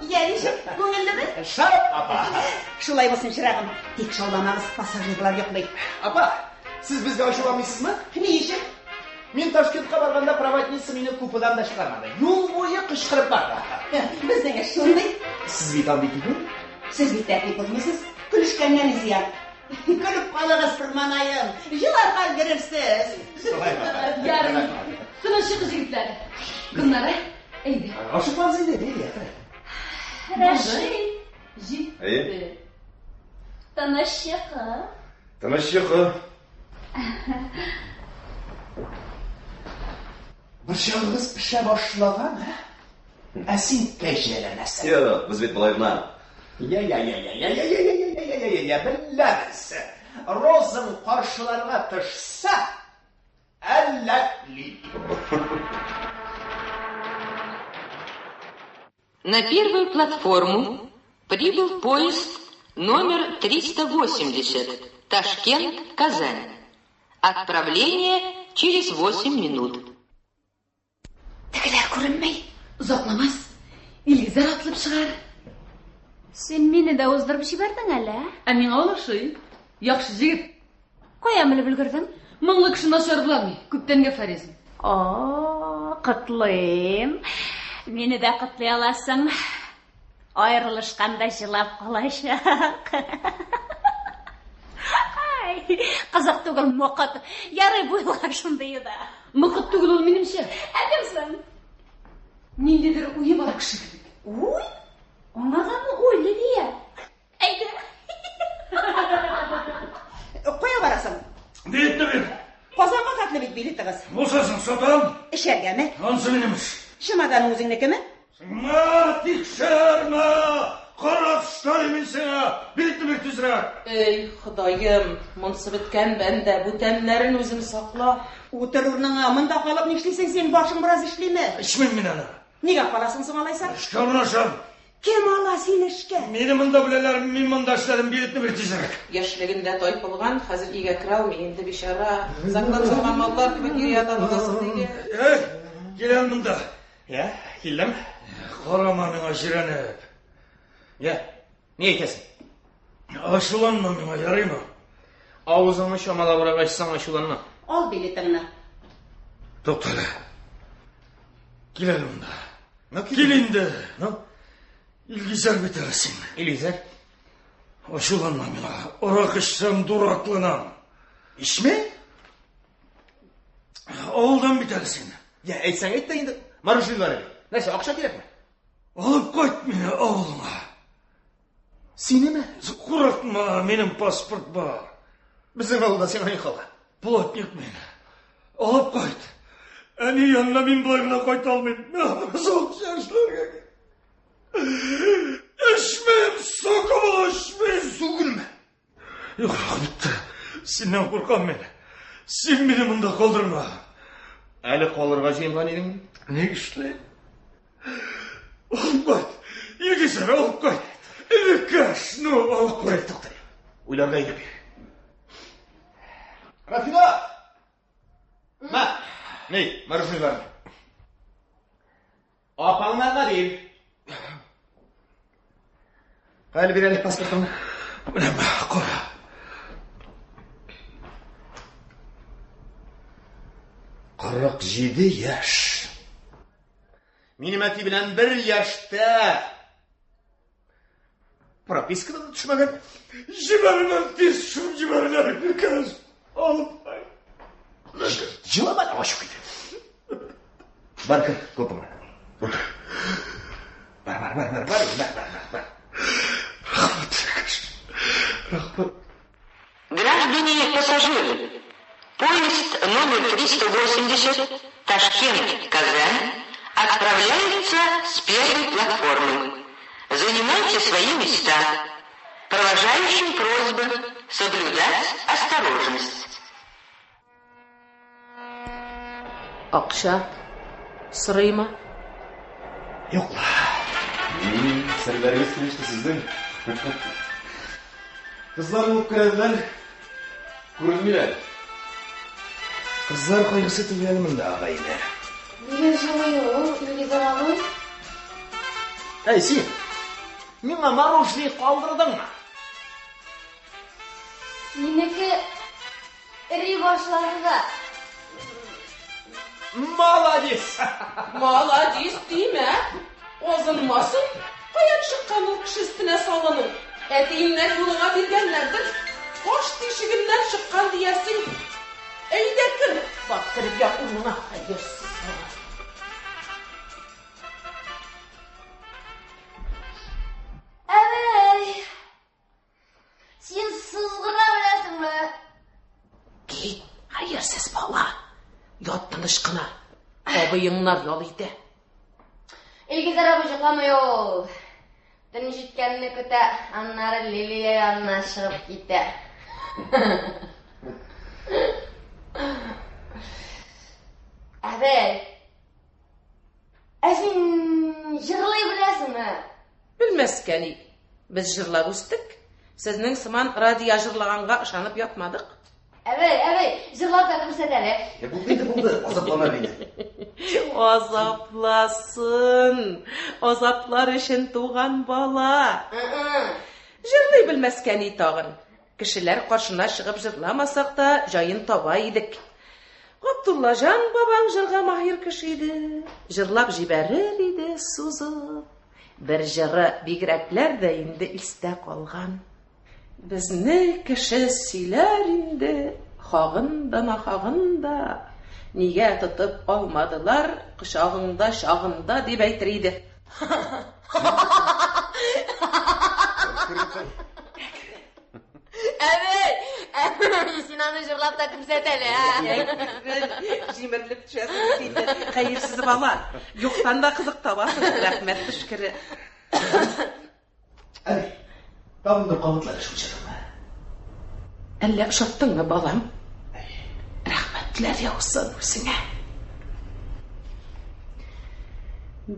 Я ничек, күңеллеме? Шәп, апа. Шулай булсын, чырагым. Тик шауламагыз, пассажирлар йоклый. Апа, сез безгә ачуланмыйсызмы? Ни өчен? Мин Ташкентка барганда проводница мине купедан да чыгармады. Юл буе кычкырып барды. Безнең эш шундый. Сез бит андый түгел. Сез бит тәртип бозмыйсыз. Көлешкәннән зыян. Көлеп калыгыз, тырманаем. Җыларга өлгерерсез. Ярый. Тыныч чыгыгыз, егетләр. Гөлнара, әйдә. Ашыкмагыз инде, Лилия. Рәшит, Җитте. тыныч йокы. Тыныч йокы. Борчагыгыз пешә башлаган, ә? Ә син кәҗәләнәсең. Юк, без бит болай гына. Я-я-я-я-я-я-я-я-я-я-я-я, беләбез. Розың каршыларга төшсә, әллә ни. На первую платформу прибыл поезд номер 380 Ташкент-Казань. Отправление через 8 минут. Тегеләр күренми. Озакламас. Илгизәр атылып чыгар. Син мине дә уздырып җибәрдең әле, ә? Ә миңа ул ошый. Яхшы җегет. Кая менеп өлгердең? Моңлы кеше начар буламый. Күптәнге афоризм. О, котлыйм. Мине дә котлый аласың. Аерылышканда җылап калачак. Ай, кызык түгел, мокыт. Ярый бу елга шундые да. Мокыт түгел ул минемчә. Ә кем соң? Ниндидер уе бар кеше кебек. Уй? Аңа дамы уй, Лилия? Әйдә. бит билетыгыз. Булса соң, сатам. Эчәргәме? Ансы минем эш. Чемоданың үзеңнекеме? Мә, тикшермә! Кара төштәй мин сиңа! Билетны бир тизрәк! Эй, Ходаем, монсы беткән бәндә, бүтәннәрен үзең сакла. Утыр урыныңа, монда калып нишлисең син, башың бераз эшлиме? Эчмим мин аны. Нигә каласың соң алайса? Эшкә урнашам. Кем ала сине эшкә? Мине монда беләләр, мин монда эшләдем, билетны бир тизрәк. Яшьлегендә тайпылган, хәзер өйгә керә алмый инде бичара. Заклад салган маллар кебек йөри ята додасы диге. Эй, киләм монда. Я, килдем. Карама миңа җирәнеп. Я, ни әйтәсең? Ачуланма миңа, ярыймы? Авызыңны чамалабрак ачсаң ачуланма. Ал билетыңны. Туктале. Кил әле монда. Ну, Кил инде. Ну? Илгизәр бит әле син. Илгизәр. Ачуланма миңа. Аракы эчсәм дуракланам. Ичмә? Авылдан бит әле син. Я, әйтсәң әйт тә инде. Мороженое бит. Нәрсә, акча кирәкме? Алып кайт мине авылыңа. Синеме? Курыкма, минем паспорт бар. Безнең авылда сиңа ни кала? Плотник мин. Алып кайт. Әни янына мин болай гына кайта алмыйм. Миңа бераз акча эшләргә кирәк. Эчмим, сука бала, эчмим. Сүгенмә. Юк, юк, бетте. Синнән куркам мин. Син мине монда калдырма. Әле калырга җыенган идең. Ни эшлим? Алып кайт. Илгизәр, алып кайт. Энекәш, ну, алып кайт. Тукта. Уйларга ирек бир. Рафина! Мә, ни, мороженое. Апаңнарга бир. Әле бир әле паспортыңны. Менә, мә, кара. 47 яшь. Минем әти белән бер яшьтә. Пропискада да төшмәгән. Җибәрмәм, тиз төшереп җибәрәләр, энекәш. Алып кайт. Җылама да ачу китә. Бар кер, купыңа. Утыр. Бар, бар, бар, бар, бар, бар, бар, бар, бар. Рәхмәт, энекәш. Рәхмәт. Граждане пассажиры, поезд номер 380 Ташкент-Казань отправляется с первой платформы. Занимайте свои места. Провожающим просьба соблюдать осторожность. Акча сорыймы? Юк ла. Серләрегез килеште сезнең. Кызлар булып керәләр. Күренмиләр. Кызлар кайгысы түгел әле монда, агайне. Нигә җылый ул, Илгизәр абый? Әй, син! Миңа мороженое калдырдыңмы? Минеке эри башлады да. Молодец! Молодец димә. Азынмасын. Каян чыккан ул кеше өстенә салыну? Әтиеңнәр юлыңа биргәннәрдер. Баш тишегеннән чыккан диярсең. Әйдә кер. Бар, кереп ят урыныңа. Хәерсез бала. Әбәй! Син сызгыра беләсеңме? Кит, хәерсез бала. Ят тыныч кына. Абыеңнар ял итә. Илгизәр абый йокламый ул. Төн җиткәнне көтә, аннары Лилия янына чыгып китә. Әбәй, ә син җырлый беләсеңме? Белмәскә ни. Без җырлап үстек. Сезнең сыман радио җырлаганга ышанып ятмадык. Әбәй, әбәй, җырлап та күрсәт әле. Я булды инде, булды. Азаплама мине. Азапласын. Азаплар өчен туган бала. Җырлый белмәскә ни тагын. Кешеләр каршына чыгып җырламасак та, җаен таба идек. Габдуллаҗан бабаң җырга маһир кеше иде. Җырлап җибәрер иде сузып. Бер җыры бигрәкләр дә инде истә калган. Безне кеше сөйләр инде, хагын да нахагын да. Нигә тотып алмадылар кочагыңда чагында дип әйтер иде. Әбәй! Син аны җырлап та күрсәт әле, ә? Җимерелеп төшәсең бит инде, хәерсез бала. Юктан да кызык табасың, рәхмәт төшкере. Әби, тагын бер кабатла әле шул җырыңны. Әллә ошаттыңмы, балам? Рәхмәтләр яусын үзеңә.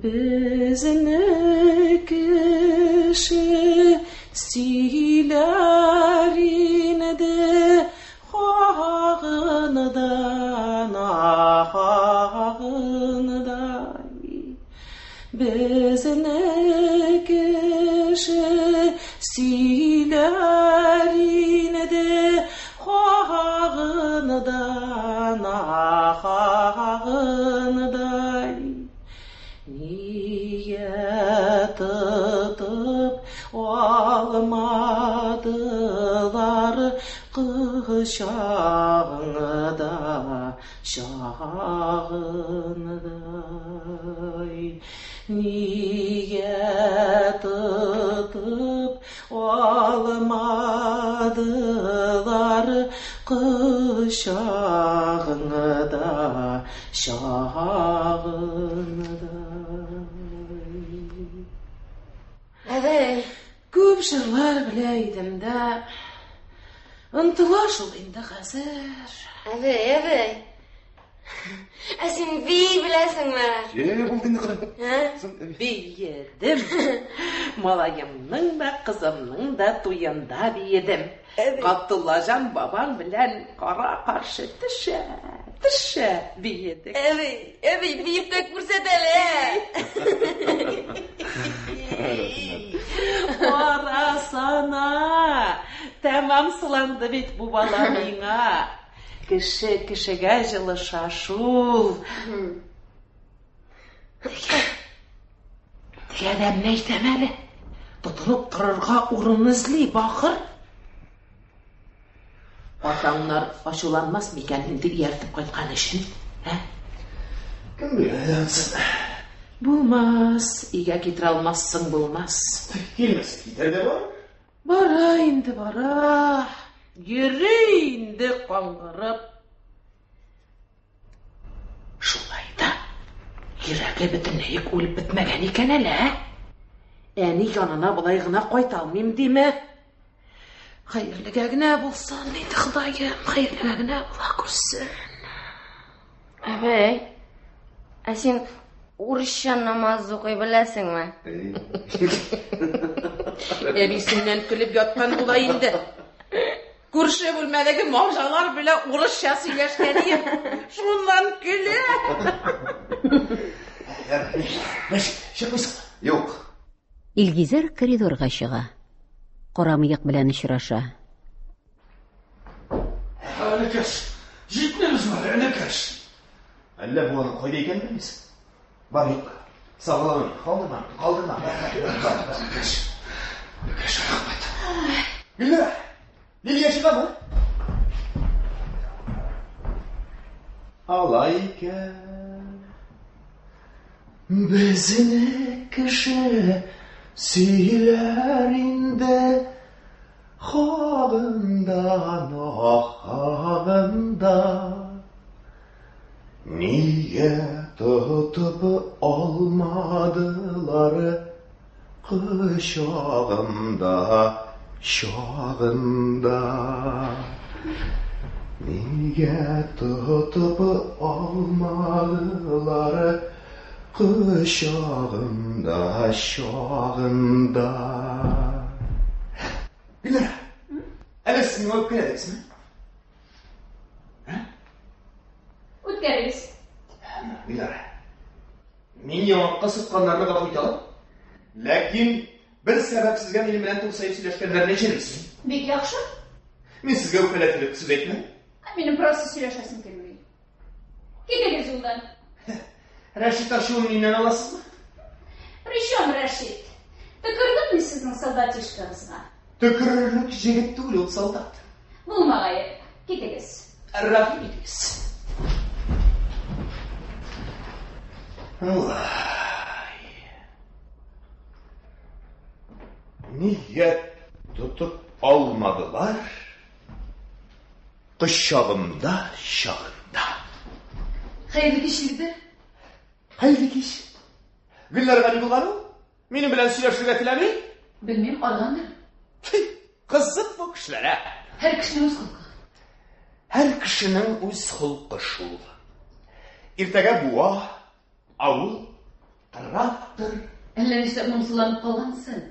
Безне кеше сөйләр инде хагында, нахагында. Безне кеше сөйләр инде хагында, нахагында. Нигә тотып алмадылар кочагыңда, чагында? Нигә тотып алмадылар кочагыңда, чагында? Әбәй. Күп җырлар белә идем дә, онтыла шул инде хәзер. Әбәй, әбәй. Ә син бии беләсеңме? Е, булды инде кызым. Ә? Биедем. Малаемның да, кызымның да туенда биедем. Габдуллаҗан бабаң белән кара-каршы төшә, төшә биедек. Әби, әби, биеп тә күрсәт әле. Карасана, тәмам сыланды бит бу бала миңа. Кеше кешегә җылыша шул. Теге адәмне әйтәм әле. Тотынып торырга урын эзли, бахыр. Атаңнар ачуланмас микән инде ияртеп кайткан өчен, ә? Кем белә әле ансын. Булмас, өйгә китерә алмассың, булмас. Килмәс, китәр дә бар. Бара инде, бара. Йөри инде каңгырып. Шулай да йөрәге бөтенләй үк үлеп бетмәгән икән әле, ә? Әни янына болай гына кайта алмыйм диме? Хәерлегә генә булсын инде, Ходаем, хәерлегә генә була күрсен. Әбәй, ә син урысча намаз укый беләсеңме? Әбисеннән көлеп яткан була инде. Күрше бүлмәдәге марҗалар белән урысча сөйләшкән идем. Шуннан көлә. Рәшит, чыкмыйсың? Юк. Илгизәр коридорга чыга. Кара мыек белән очраша. Энекәш, җитмибезме әле, энекәш? Әллә бу аның кайда икәнен белмисең? Бар, юк. Сагалама мине, калдырма, калдырма. Бар, бар, энекәш. Энекәш, рәхмәт. Гөлнара, Лилия чыгамы? Алай икән. Безне кеше сөйләр инде хагында, нахагында. Нигә тотып алмадылар кочагымда чагында? Нигә тотып алмадылар кочагымда чагында? Гөлнара, әллә сез миңа үпкәләдегезме? Үткәрегез. Гөлнара, мин яңакка сукканнарны гафу итә алам. Ләкин бер сәбәпсезгә минем белән турсаеп сөйләшкәннәрне җөрмисең. Бик яхшы. Мин сезгә үпкәләтерлек сүз әйтмәдем. Ә минем просто сөйләшәсем килми. Китегез юлдан. Рәшит ачуын миннән аласызмы? Причем Рәшит? Төкердем мин сезнең солдатишкагызга. Төкерерлек җегет түгел ул солдат. Булмагае. Китегез. Рәхим итегез. Алай. Нигә тотып алмадылар? Кочагымда чагында. Хәерле кич, Илгизәр. Хәерле кич. Гөлнарга ни булган ул? Минем белән сөйләшергә теләми? Белмим, аргандыр. Кызык бу кешеләр, ә? Һәр кешенең үз холкы. Һәр кешенең үз холкы шул. Иртәгә буа, авыл, трактор. Әллә нишләп моңсуланып калгансың?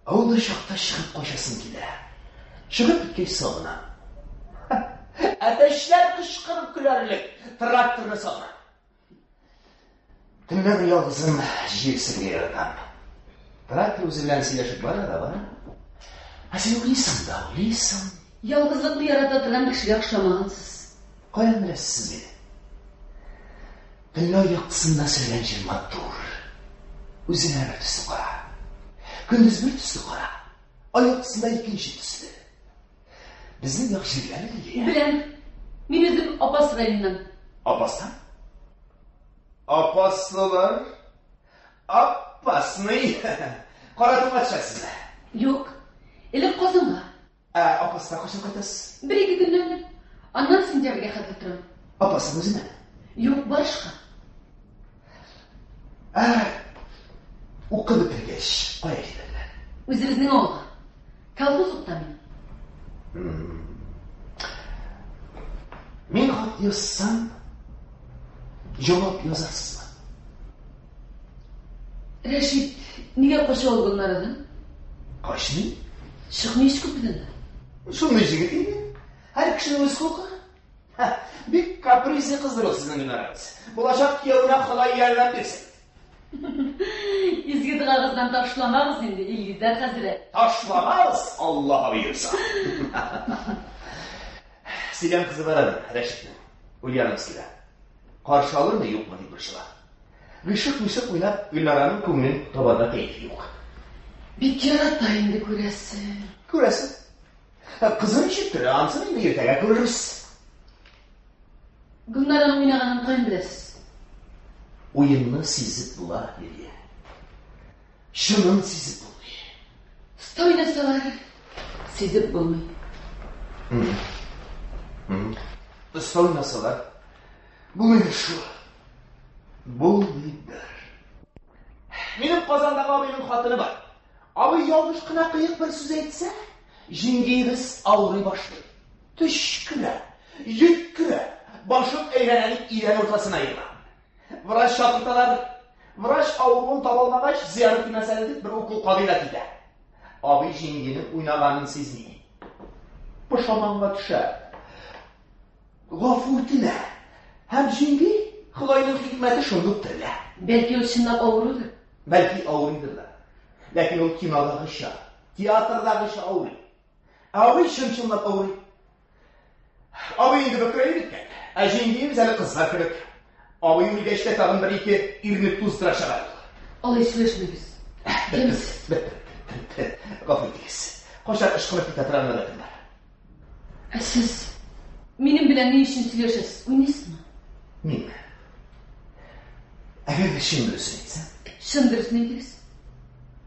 Авылда чакта чыгып качасым килә. Чыгып киткәч сагынам. Әтәчләр кычкырып көләрлек тракторны сагынам. Төнлә бер ялгызым җир сөрергә яратам. Трактор үзе белән сөйләшеп бара да бара. Ә син уйлыйсың да уйлыйсың. Ялгызлыкны ярата торган кешегә охшамагансыз. Каян беләсез сез мине? Төнлә яктысында сөргән җир матур. Үзенә бер төсле кара. Көндез бер төсле кара. Ай яктысында икенче төсле. Безнең як җирләре Лилия. Беләм. Мин үзем Апас районыннан. Апастан? Апаслылар опасный. Каратунга төшәсезме? Юк. Элек Казанга. Ә Апаска кайчан кайтасыз? Бер-ике көннән. Аннан сентябрьгә хәтле торам. Апасның үзенә? Юк, барышка. Ә укып бетергәч, кая җибәрделәр? Үзебезнең авылга. Колхоз укыта мине. Мин хат язсам, җавап язарсызмы? Рәшит, нигә кача ул Гөлнарадан? Качмый. Чыкмый ич күпердән дә. Шундый җегет инде. Һәр кешенең үз холкы. Бик капризный кыздыр ул сезнең Гөлнарагыз. Булачак киявенә Ходай ярдәм бирсен. Изге догагыздан ташламагыз инде, Илгизәр хәзрәт. Ташламабыз, Аллаһ боерса. Сөйгән кызы бар аның, Рәшитнең. Ульяновскида. Каршы алырмы, юкмы дип борчыла. Гыйшык-мыйшык уйнап, Гөлнараның күңелен табарга кәефе юк. Бик ярата инде, күрәсең. Күрәсең. Кызы ничек тора, анысын инде иртәгә күрербез. Гөлнараның уйнаганын каян беләсез? Уенны сизеп була, Лилия. Чынын сизеп булмый. Оста уйнасалар, сизеп булмый. Оста уйнасалар, булмыйдыр шул. Булмыйдыр. Минем Казандагы абыйның хатыны бар. Абый ялгыш кына кыек бер сүз әйтсә, җиңгиебез авырый башлый. Төчкерә, йөткерә, башым әйләнә дип идән уртасына егыла. Врач чакырталар. Врач авыруын таба алмагач, зыяны тимәс әле дип бер укол кадый да китә. Абый җиңгинең уйнаганын сизми. Пошаманга төшә. Гафу үтенә. Һәм җиңги, Ходайның хикмәте шундук терелә. Бәлки ул чынлап авырудыр? Бәлки авырыйдыр да. Ләкин ул кинодагыча, театрдагыча авырый. Ә абый чын-чынлап авырый. Абый инде бөкрәеп беткән. Ә җиңгиебез әле кызлар кебек. Абый үлгәч тә тагын бер-ике ирне туздырачак әле ул. Алай сөйләшмибез. Бетте, бетте, бетте. Гафу итегез. Кайчак ычкынып китә торган гадәтем бар. Ә сез минем белән ни өчен сөйләшәсез? Уйныйсызмы? Мин. Әгәр дә чын дөресен әйтсәм. Чын дөресен әйтегез.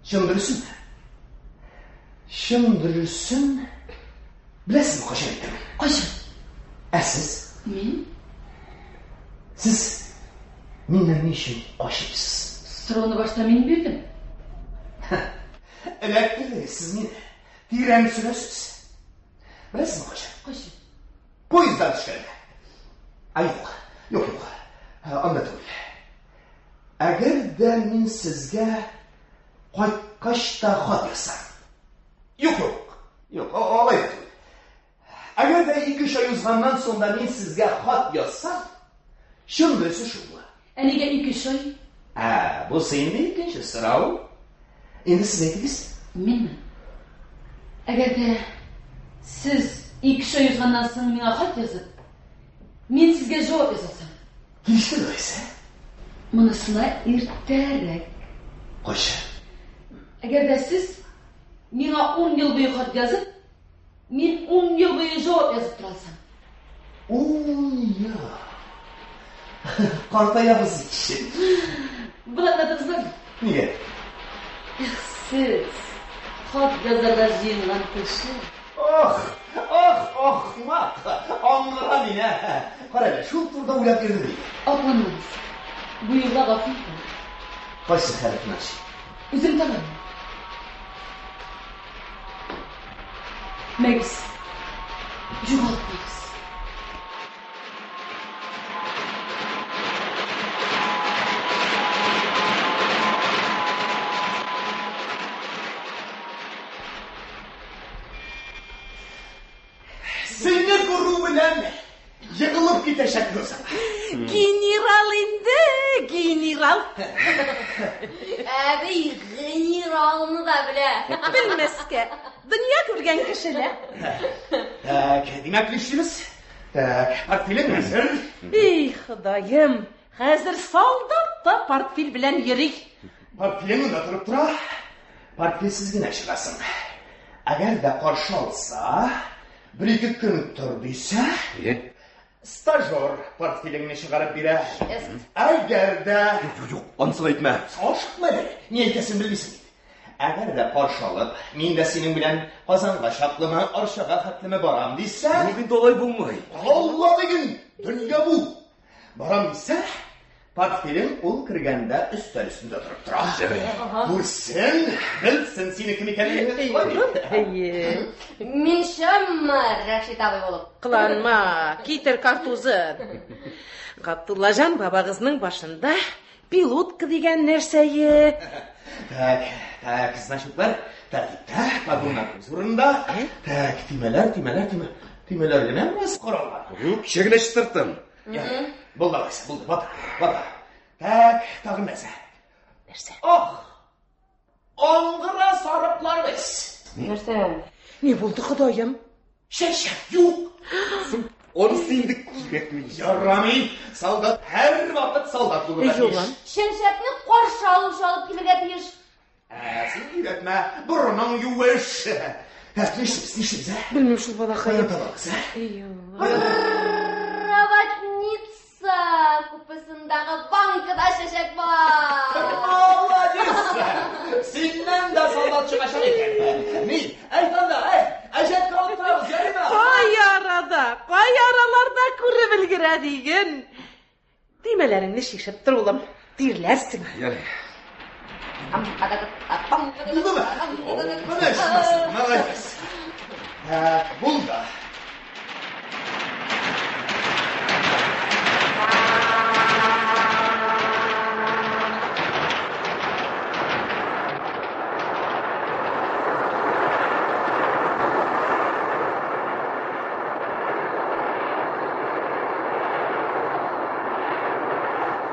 Чын дөресен. Чын дөресен беләсезме кайчан әйтәм? Кайчан? Ә сез? Мин? Сез миннән ни өчен качыпсыз? Сорауны башта мин бирдем. Эләктердегез сез мине. Тирән сөрәсез. Беләсезме кайчан? Кайчан? Поезддан төшкәндә. Ә юк, юк, юк. Анда түгел. Әгәр дә мин сезгә кайткач та хат язсам. Юк, юк. Юк, алай да түгел. Әгәр дә 2-3 ай узганнан соң да мин сезгә хат язсам, чын дөресе шул була. Ә нигә 2-3 ай? Ә, бусы инде икенче сорау. Инде сез әйтегез. Минме? Әгәр дә сез 2-3 ай узганнан соң миңа хат язып, мин сезгә җавап язасам. Килеште алайса? Монысына иртәрәк. Кайчан? Әгәр дә сез миңа 10 ел буе хат язып, мин 10 ел буе җавап язып тора алсам. 10 ел. Картаябыз ич. Блокнотыгыз бармы? Нигә? Эх, сез, хат язарга җыенган кеше. Ох, ох! Ах, ахмак! Аңгыра мин, ә! Кара әле, шул турыда уйлап йөрдем бит. Акланмагыз. Бу юлга гафу итегез. Кайсы хәрефне ач? Үзем табам. Мәгез. Югалтмагыз. Сине күрү белән егылып китәчәк Роза. Генерал инде, генерал. Әби генералны да белә. Белмәскә. Дөнья күргән кешеләр. Так, димәк, нишлибез? Так, портфелең әзер. Эй, Ходаем, хәзер солдат та портфель белән йөри. Портфелең монда торып тора. Портфельсез генә чыгасың. Әгәр дә каршы алса, бер-ике көн тор дисә, стажер портфелеңне чыгарып бирә. Әгәр дә... Юк, юк, юк, анысын әйтмә. Ашыкма әле, ни әйтәсен белмисең бит. Әгәр дә каршы алып, мин дә синең белән Казанга чаклымы, Арчага хәтлеме барам дисә... Юк инде алай булмый. Алла диген, дөнья бу. Барам дисә, портфелең ул кергәндә өстәл өстендә торып тора. Күрсен, белсен сине кем икәнлегеңне. Шулай бит? Әйе. Мин шәмме Рәшит абый булып. Кыланма, китер картузын. Габдуллаҗан бабагызның башында пилотка дигән нәрсәе. Так, так, значоклар тәртиптә, погоннар үз урынында. Так, төймәләр, төймәләр, төймә, төймәләр генә бераз каралган. Юк, кичә генә чистарттым. Булды, алайса, булды, бата, бата. Так, тагын нәрсә? Нәрсә? Ох! Аңгыра сарыклар без. Нәрсә? Ни булды, Ходаем? Чәчәк юк. Анысы инде кирәкми. Ярамый. Солдат һәрвакыт солдат булырга Эй, тиеш. улым. Чәчәкне каршы алучы алып килергә тиеш. Ә, син өйрәтмә, борының юеш. Так, нишлибез, нишлибез, ә? Белмим шул балакаем. Каян табабыз, ә? Эй, Алла. Проводница купесындагы банкада чәчәк бар. Молодец! Синнән дә солдат чыгачак икән. Ни, әйт анда, әй, әҗәткә алып торабыз, ярыймы? Кай арада, кай араларда күреп өлгерә диген. Төймәләреңне чишеп тор, улым. Тирләрсең. Ярый. Булдымы? Менә шунысы, молодец. Так, булды.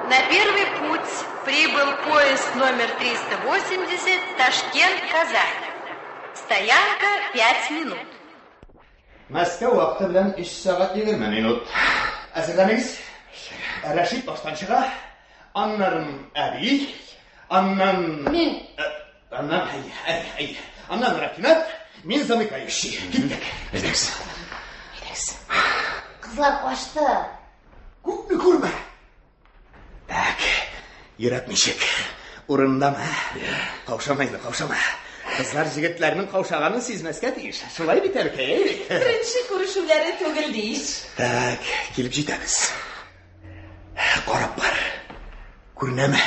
На первый путь прибыл поезд номер 380 Ташкент-Казань. Стоянка 5 минут. Мәскәү вакыты белән 3 сәгать 20 минут. Әзерләнегез. Рәшит баштан чыга. Аннан әби, аннан Мин. Аннан әй, әй, әй. Аннан Рафинат, мин замыкающий. Киттек. Әйдәгез. Кызлар качты. Күпне күрмә. Так, йөрәк ничек? Урынындамы? Каушама инде, каушама. Кызлар җегетләрнең каушаганын сизмәскә тиеш. Шулай бит, әбекәй, әй бит? Беренче күрешүләре түгел ди. Так, килеп җитәбез. Карап бар. Күренәме?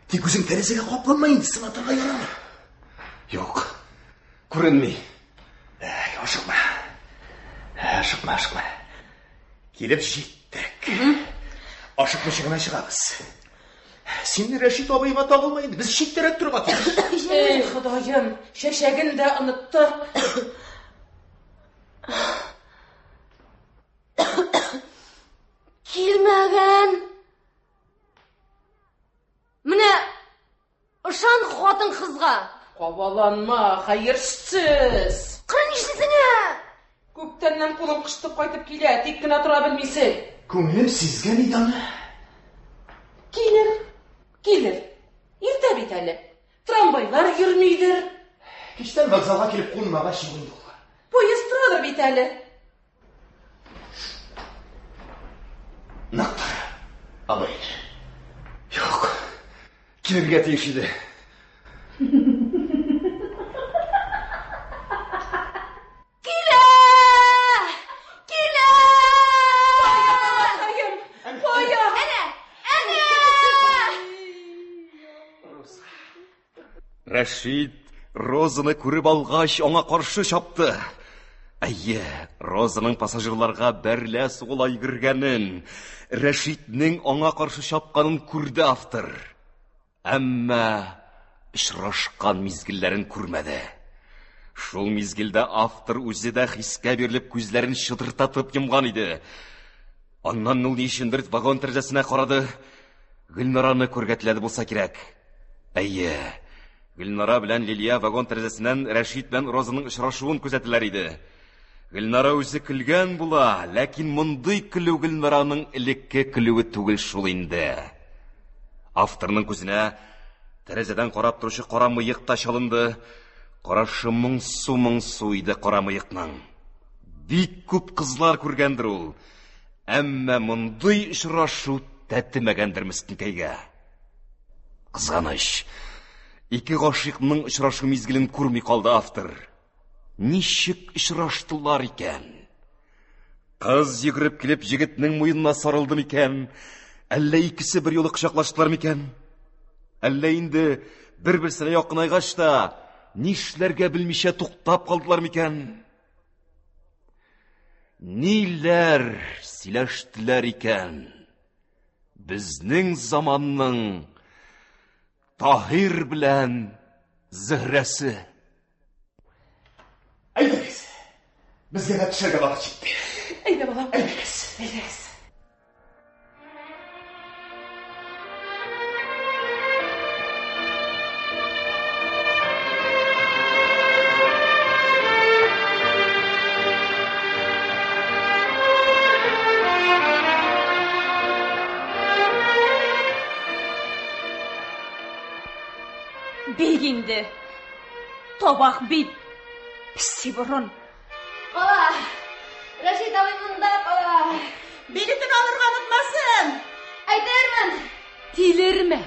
Тик үзең тәрәзәгә капланма инде, сынатырга ярамый. Юк, күренми. Так, ашыкма. Ашыкма, ашыкма. Килеп җиттек. Ашыкмыйча гына чыгабыз. Син Рәшит абыйга тагылма инде, без читтәрәк торырга тиеш. Эй, Ходаем, чәчәген дә онытты. Килмәгән. Менә ышан хатын кызга. Кабаланма, хәерсез. Кыр нишлисең, ә? Күптәннән кулың кычытып кайтып килә, тик кенә тора белмисең. Күңелем сизгән иде аны. Килер, килер. Иртә бит әле. Трамвайлар йөрмидер. Кичтән вокзалга килеп кунмагач юк инде ул. Поезд торадыр бит әле. Нык тор, абый. Юк, килергә тиеш иде. Килә! Рәшит Розаны күреп алгач, аңа каршы чапты. Әйе, Розаның пассажирларга бәрелә-сугыла йөгергәнен, Рәшитнең аңа каршы чапканын күрде автор. Әмма очрашкан мизгелләрен күрмәде. Шул мизгелдә автор үзе дә хискә бирелеп күзләрен шытыртатып йомган иде. Аннан ул ни өчендер вагон тәрәзәсенә карады. Гөлнараны күрергә теләде булса кирәк. Әйе, Гөлнара белән Лилия вагон тәрәзәсеннән Рәшит белән Розаның очрашуын күзәтәләр иде. Гөлнара үзе көлгән була, ләкин мондый көлү Гөлнараның элекке көлүе түгел шул инде. Авторның күзенә тәрәзәдән карап торучы кара мыек та чалынды. Карашы моңсу-моңсу иде кара мыекның. Бик күп кызлар күргәндер ул. Әмма мондый очрашу тәтемәгәндер мескенкәйгә. Кызганыч. Ике гашыйкның очрашу мизгелен күрми калды автор. Ничек очраштылар икән? Кыз йөгереп килеп егетнең муенына сарылды микән? Әллә икесе бер юлы кочаклаштылар микән? Әллә инде бер-берсенә якынайгач та нишләргә белмичә туктап калдылар микән? Ниләр сөйләштеләр икән? Безнең заманның Таһир белән Зөһрәсе. Әйдәгез. Безгә дә төшәргә вакыт җитте. Әйдә, балам. Әйдәгез. Әйдәгез. Бик инде. Табак бит. Песи борын. Кала! Рәшит абый монда кала! Билетын алырга онытмасын! Әйтермен! Тилермә.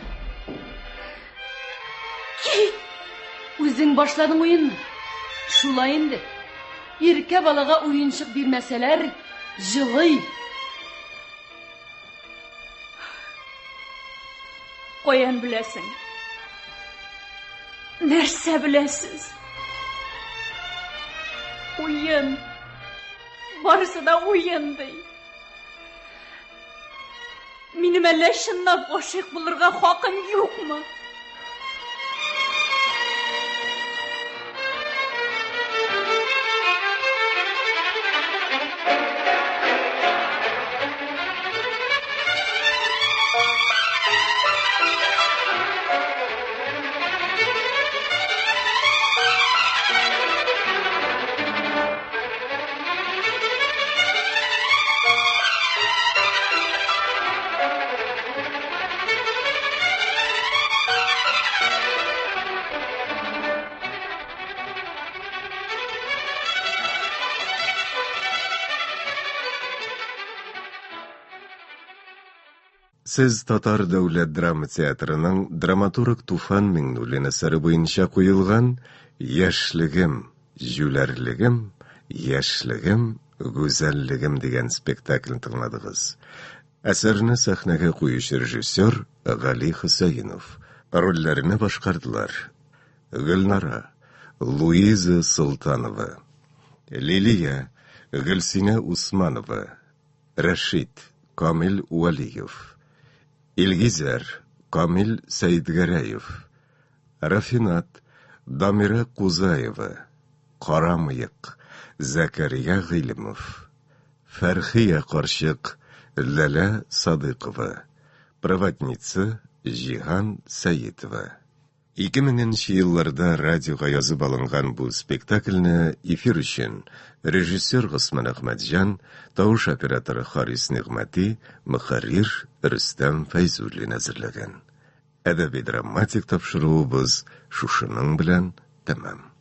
Кит! Үзең башладың уенны. Шулай инде. Иркә балага уенчык бирмәсәләр, җылый. Каян беләсең? Нәрсә беләсез? Уен. Барысы да уен ди. Минем әллә чынлап гашыйк булырга хакым юкмы? Сез Татар дәүләт драма театрының драматург Туфан Миңнуллин әсәре буенча куелган Яшьлегем, җүләрлегем, яшьлегем, гүзәллегем дигән спектаклен тыңладыгыз. Әсәрне сәхнәгә куючы режиссер Гали Хөсәенов. Рольләрне башкардылар: Гөлнара, Луиза Солтанова, Лилия, Гөлсинә Усманова, Рәшит, Камил Вәлиев, Илгизәр, Камил Сәетгәрәев, Рафинат, Дамира Кузаева, Кара мыек, Зәкәрия Гыйлемов, Фәрхия карчык, Ләлә Садыйкова, Проводница, Җиһан Сәетова. 2000 нче елларда радиога язып алынган бу спектакльне эфир өчен режиссер Госман Әхмәтҗан, тавыш операторы Харис Нигъмәти, мөхәррир Рөстәм Фәйзуллин әзерләгән. Әдәби-драматик тапшыруыбыз шушының белән тәмам.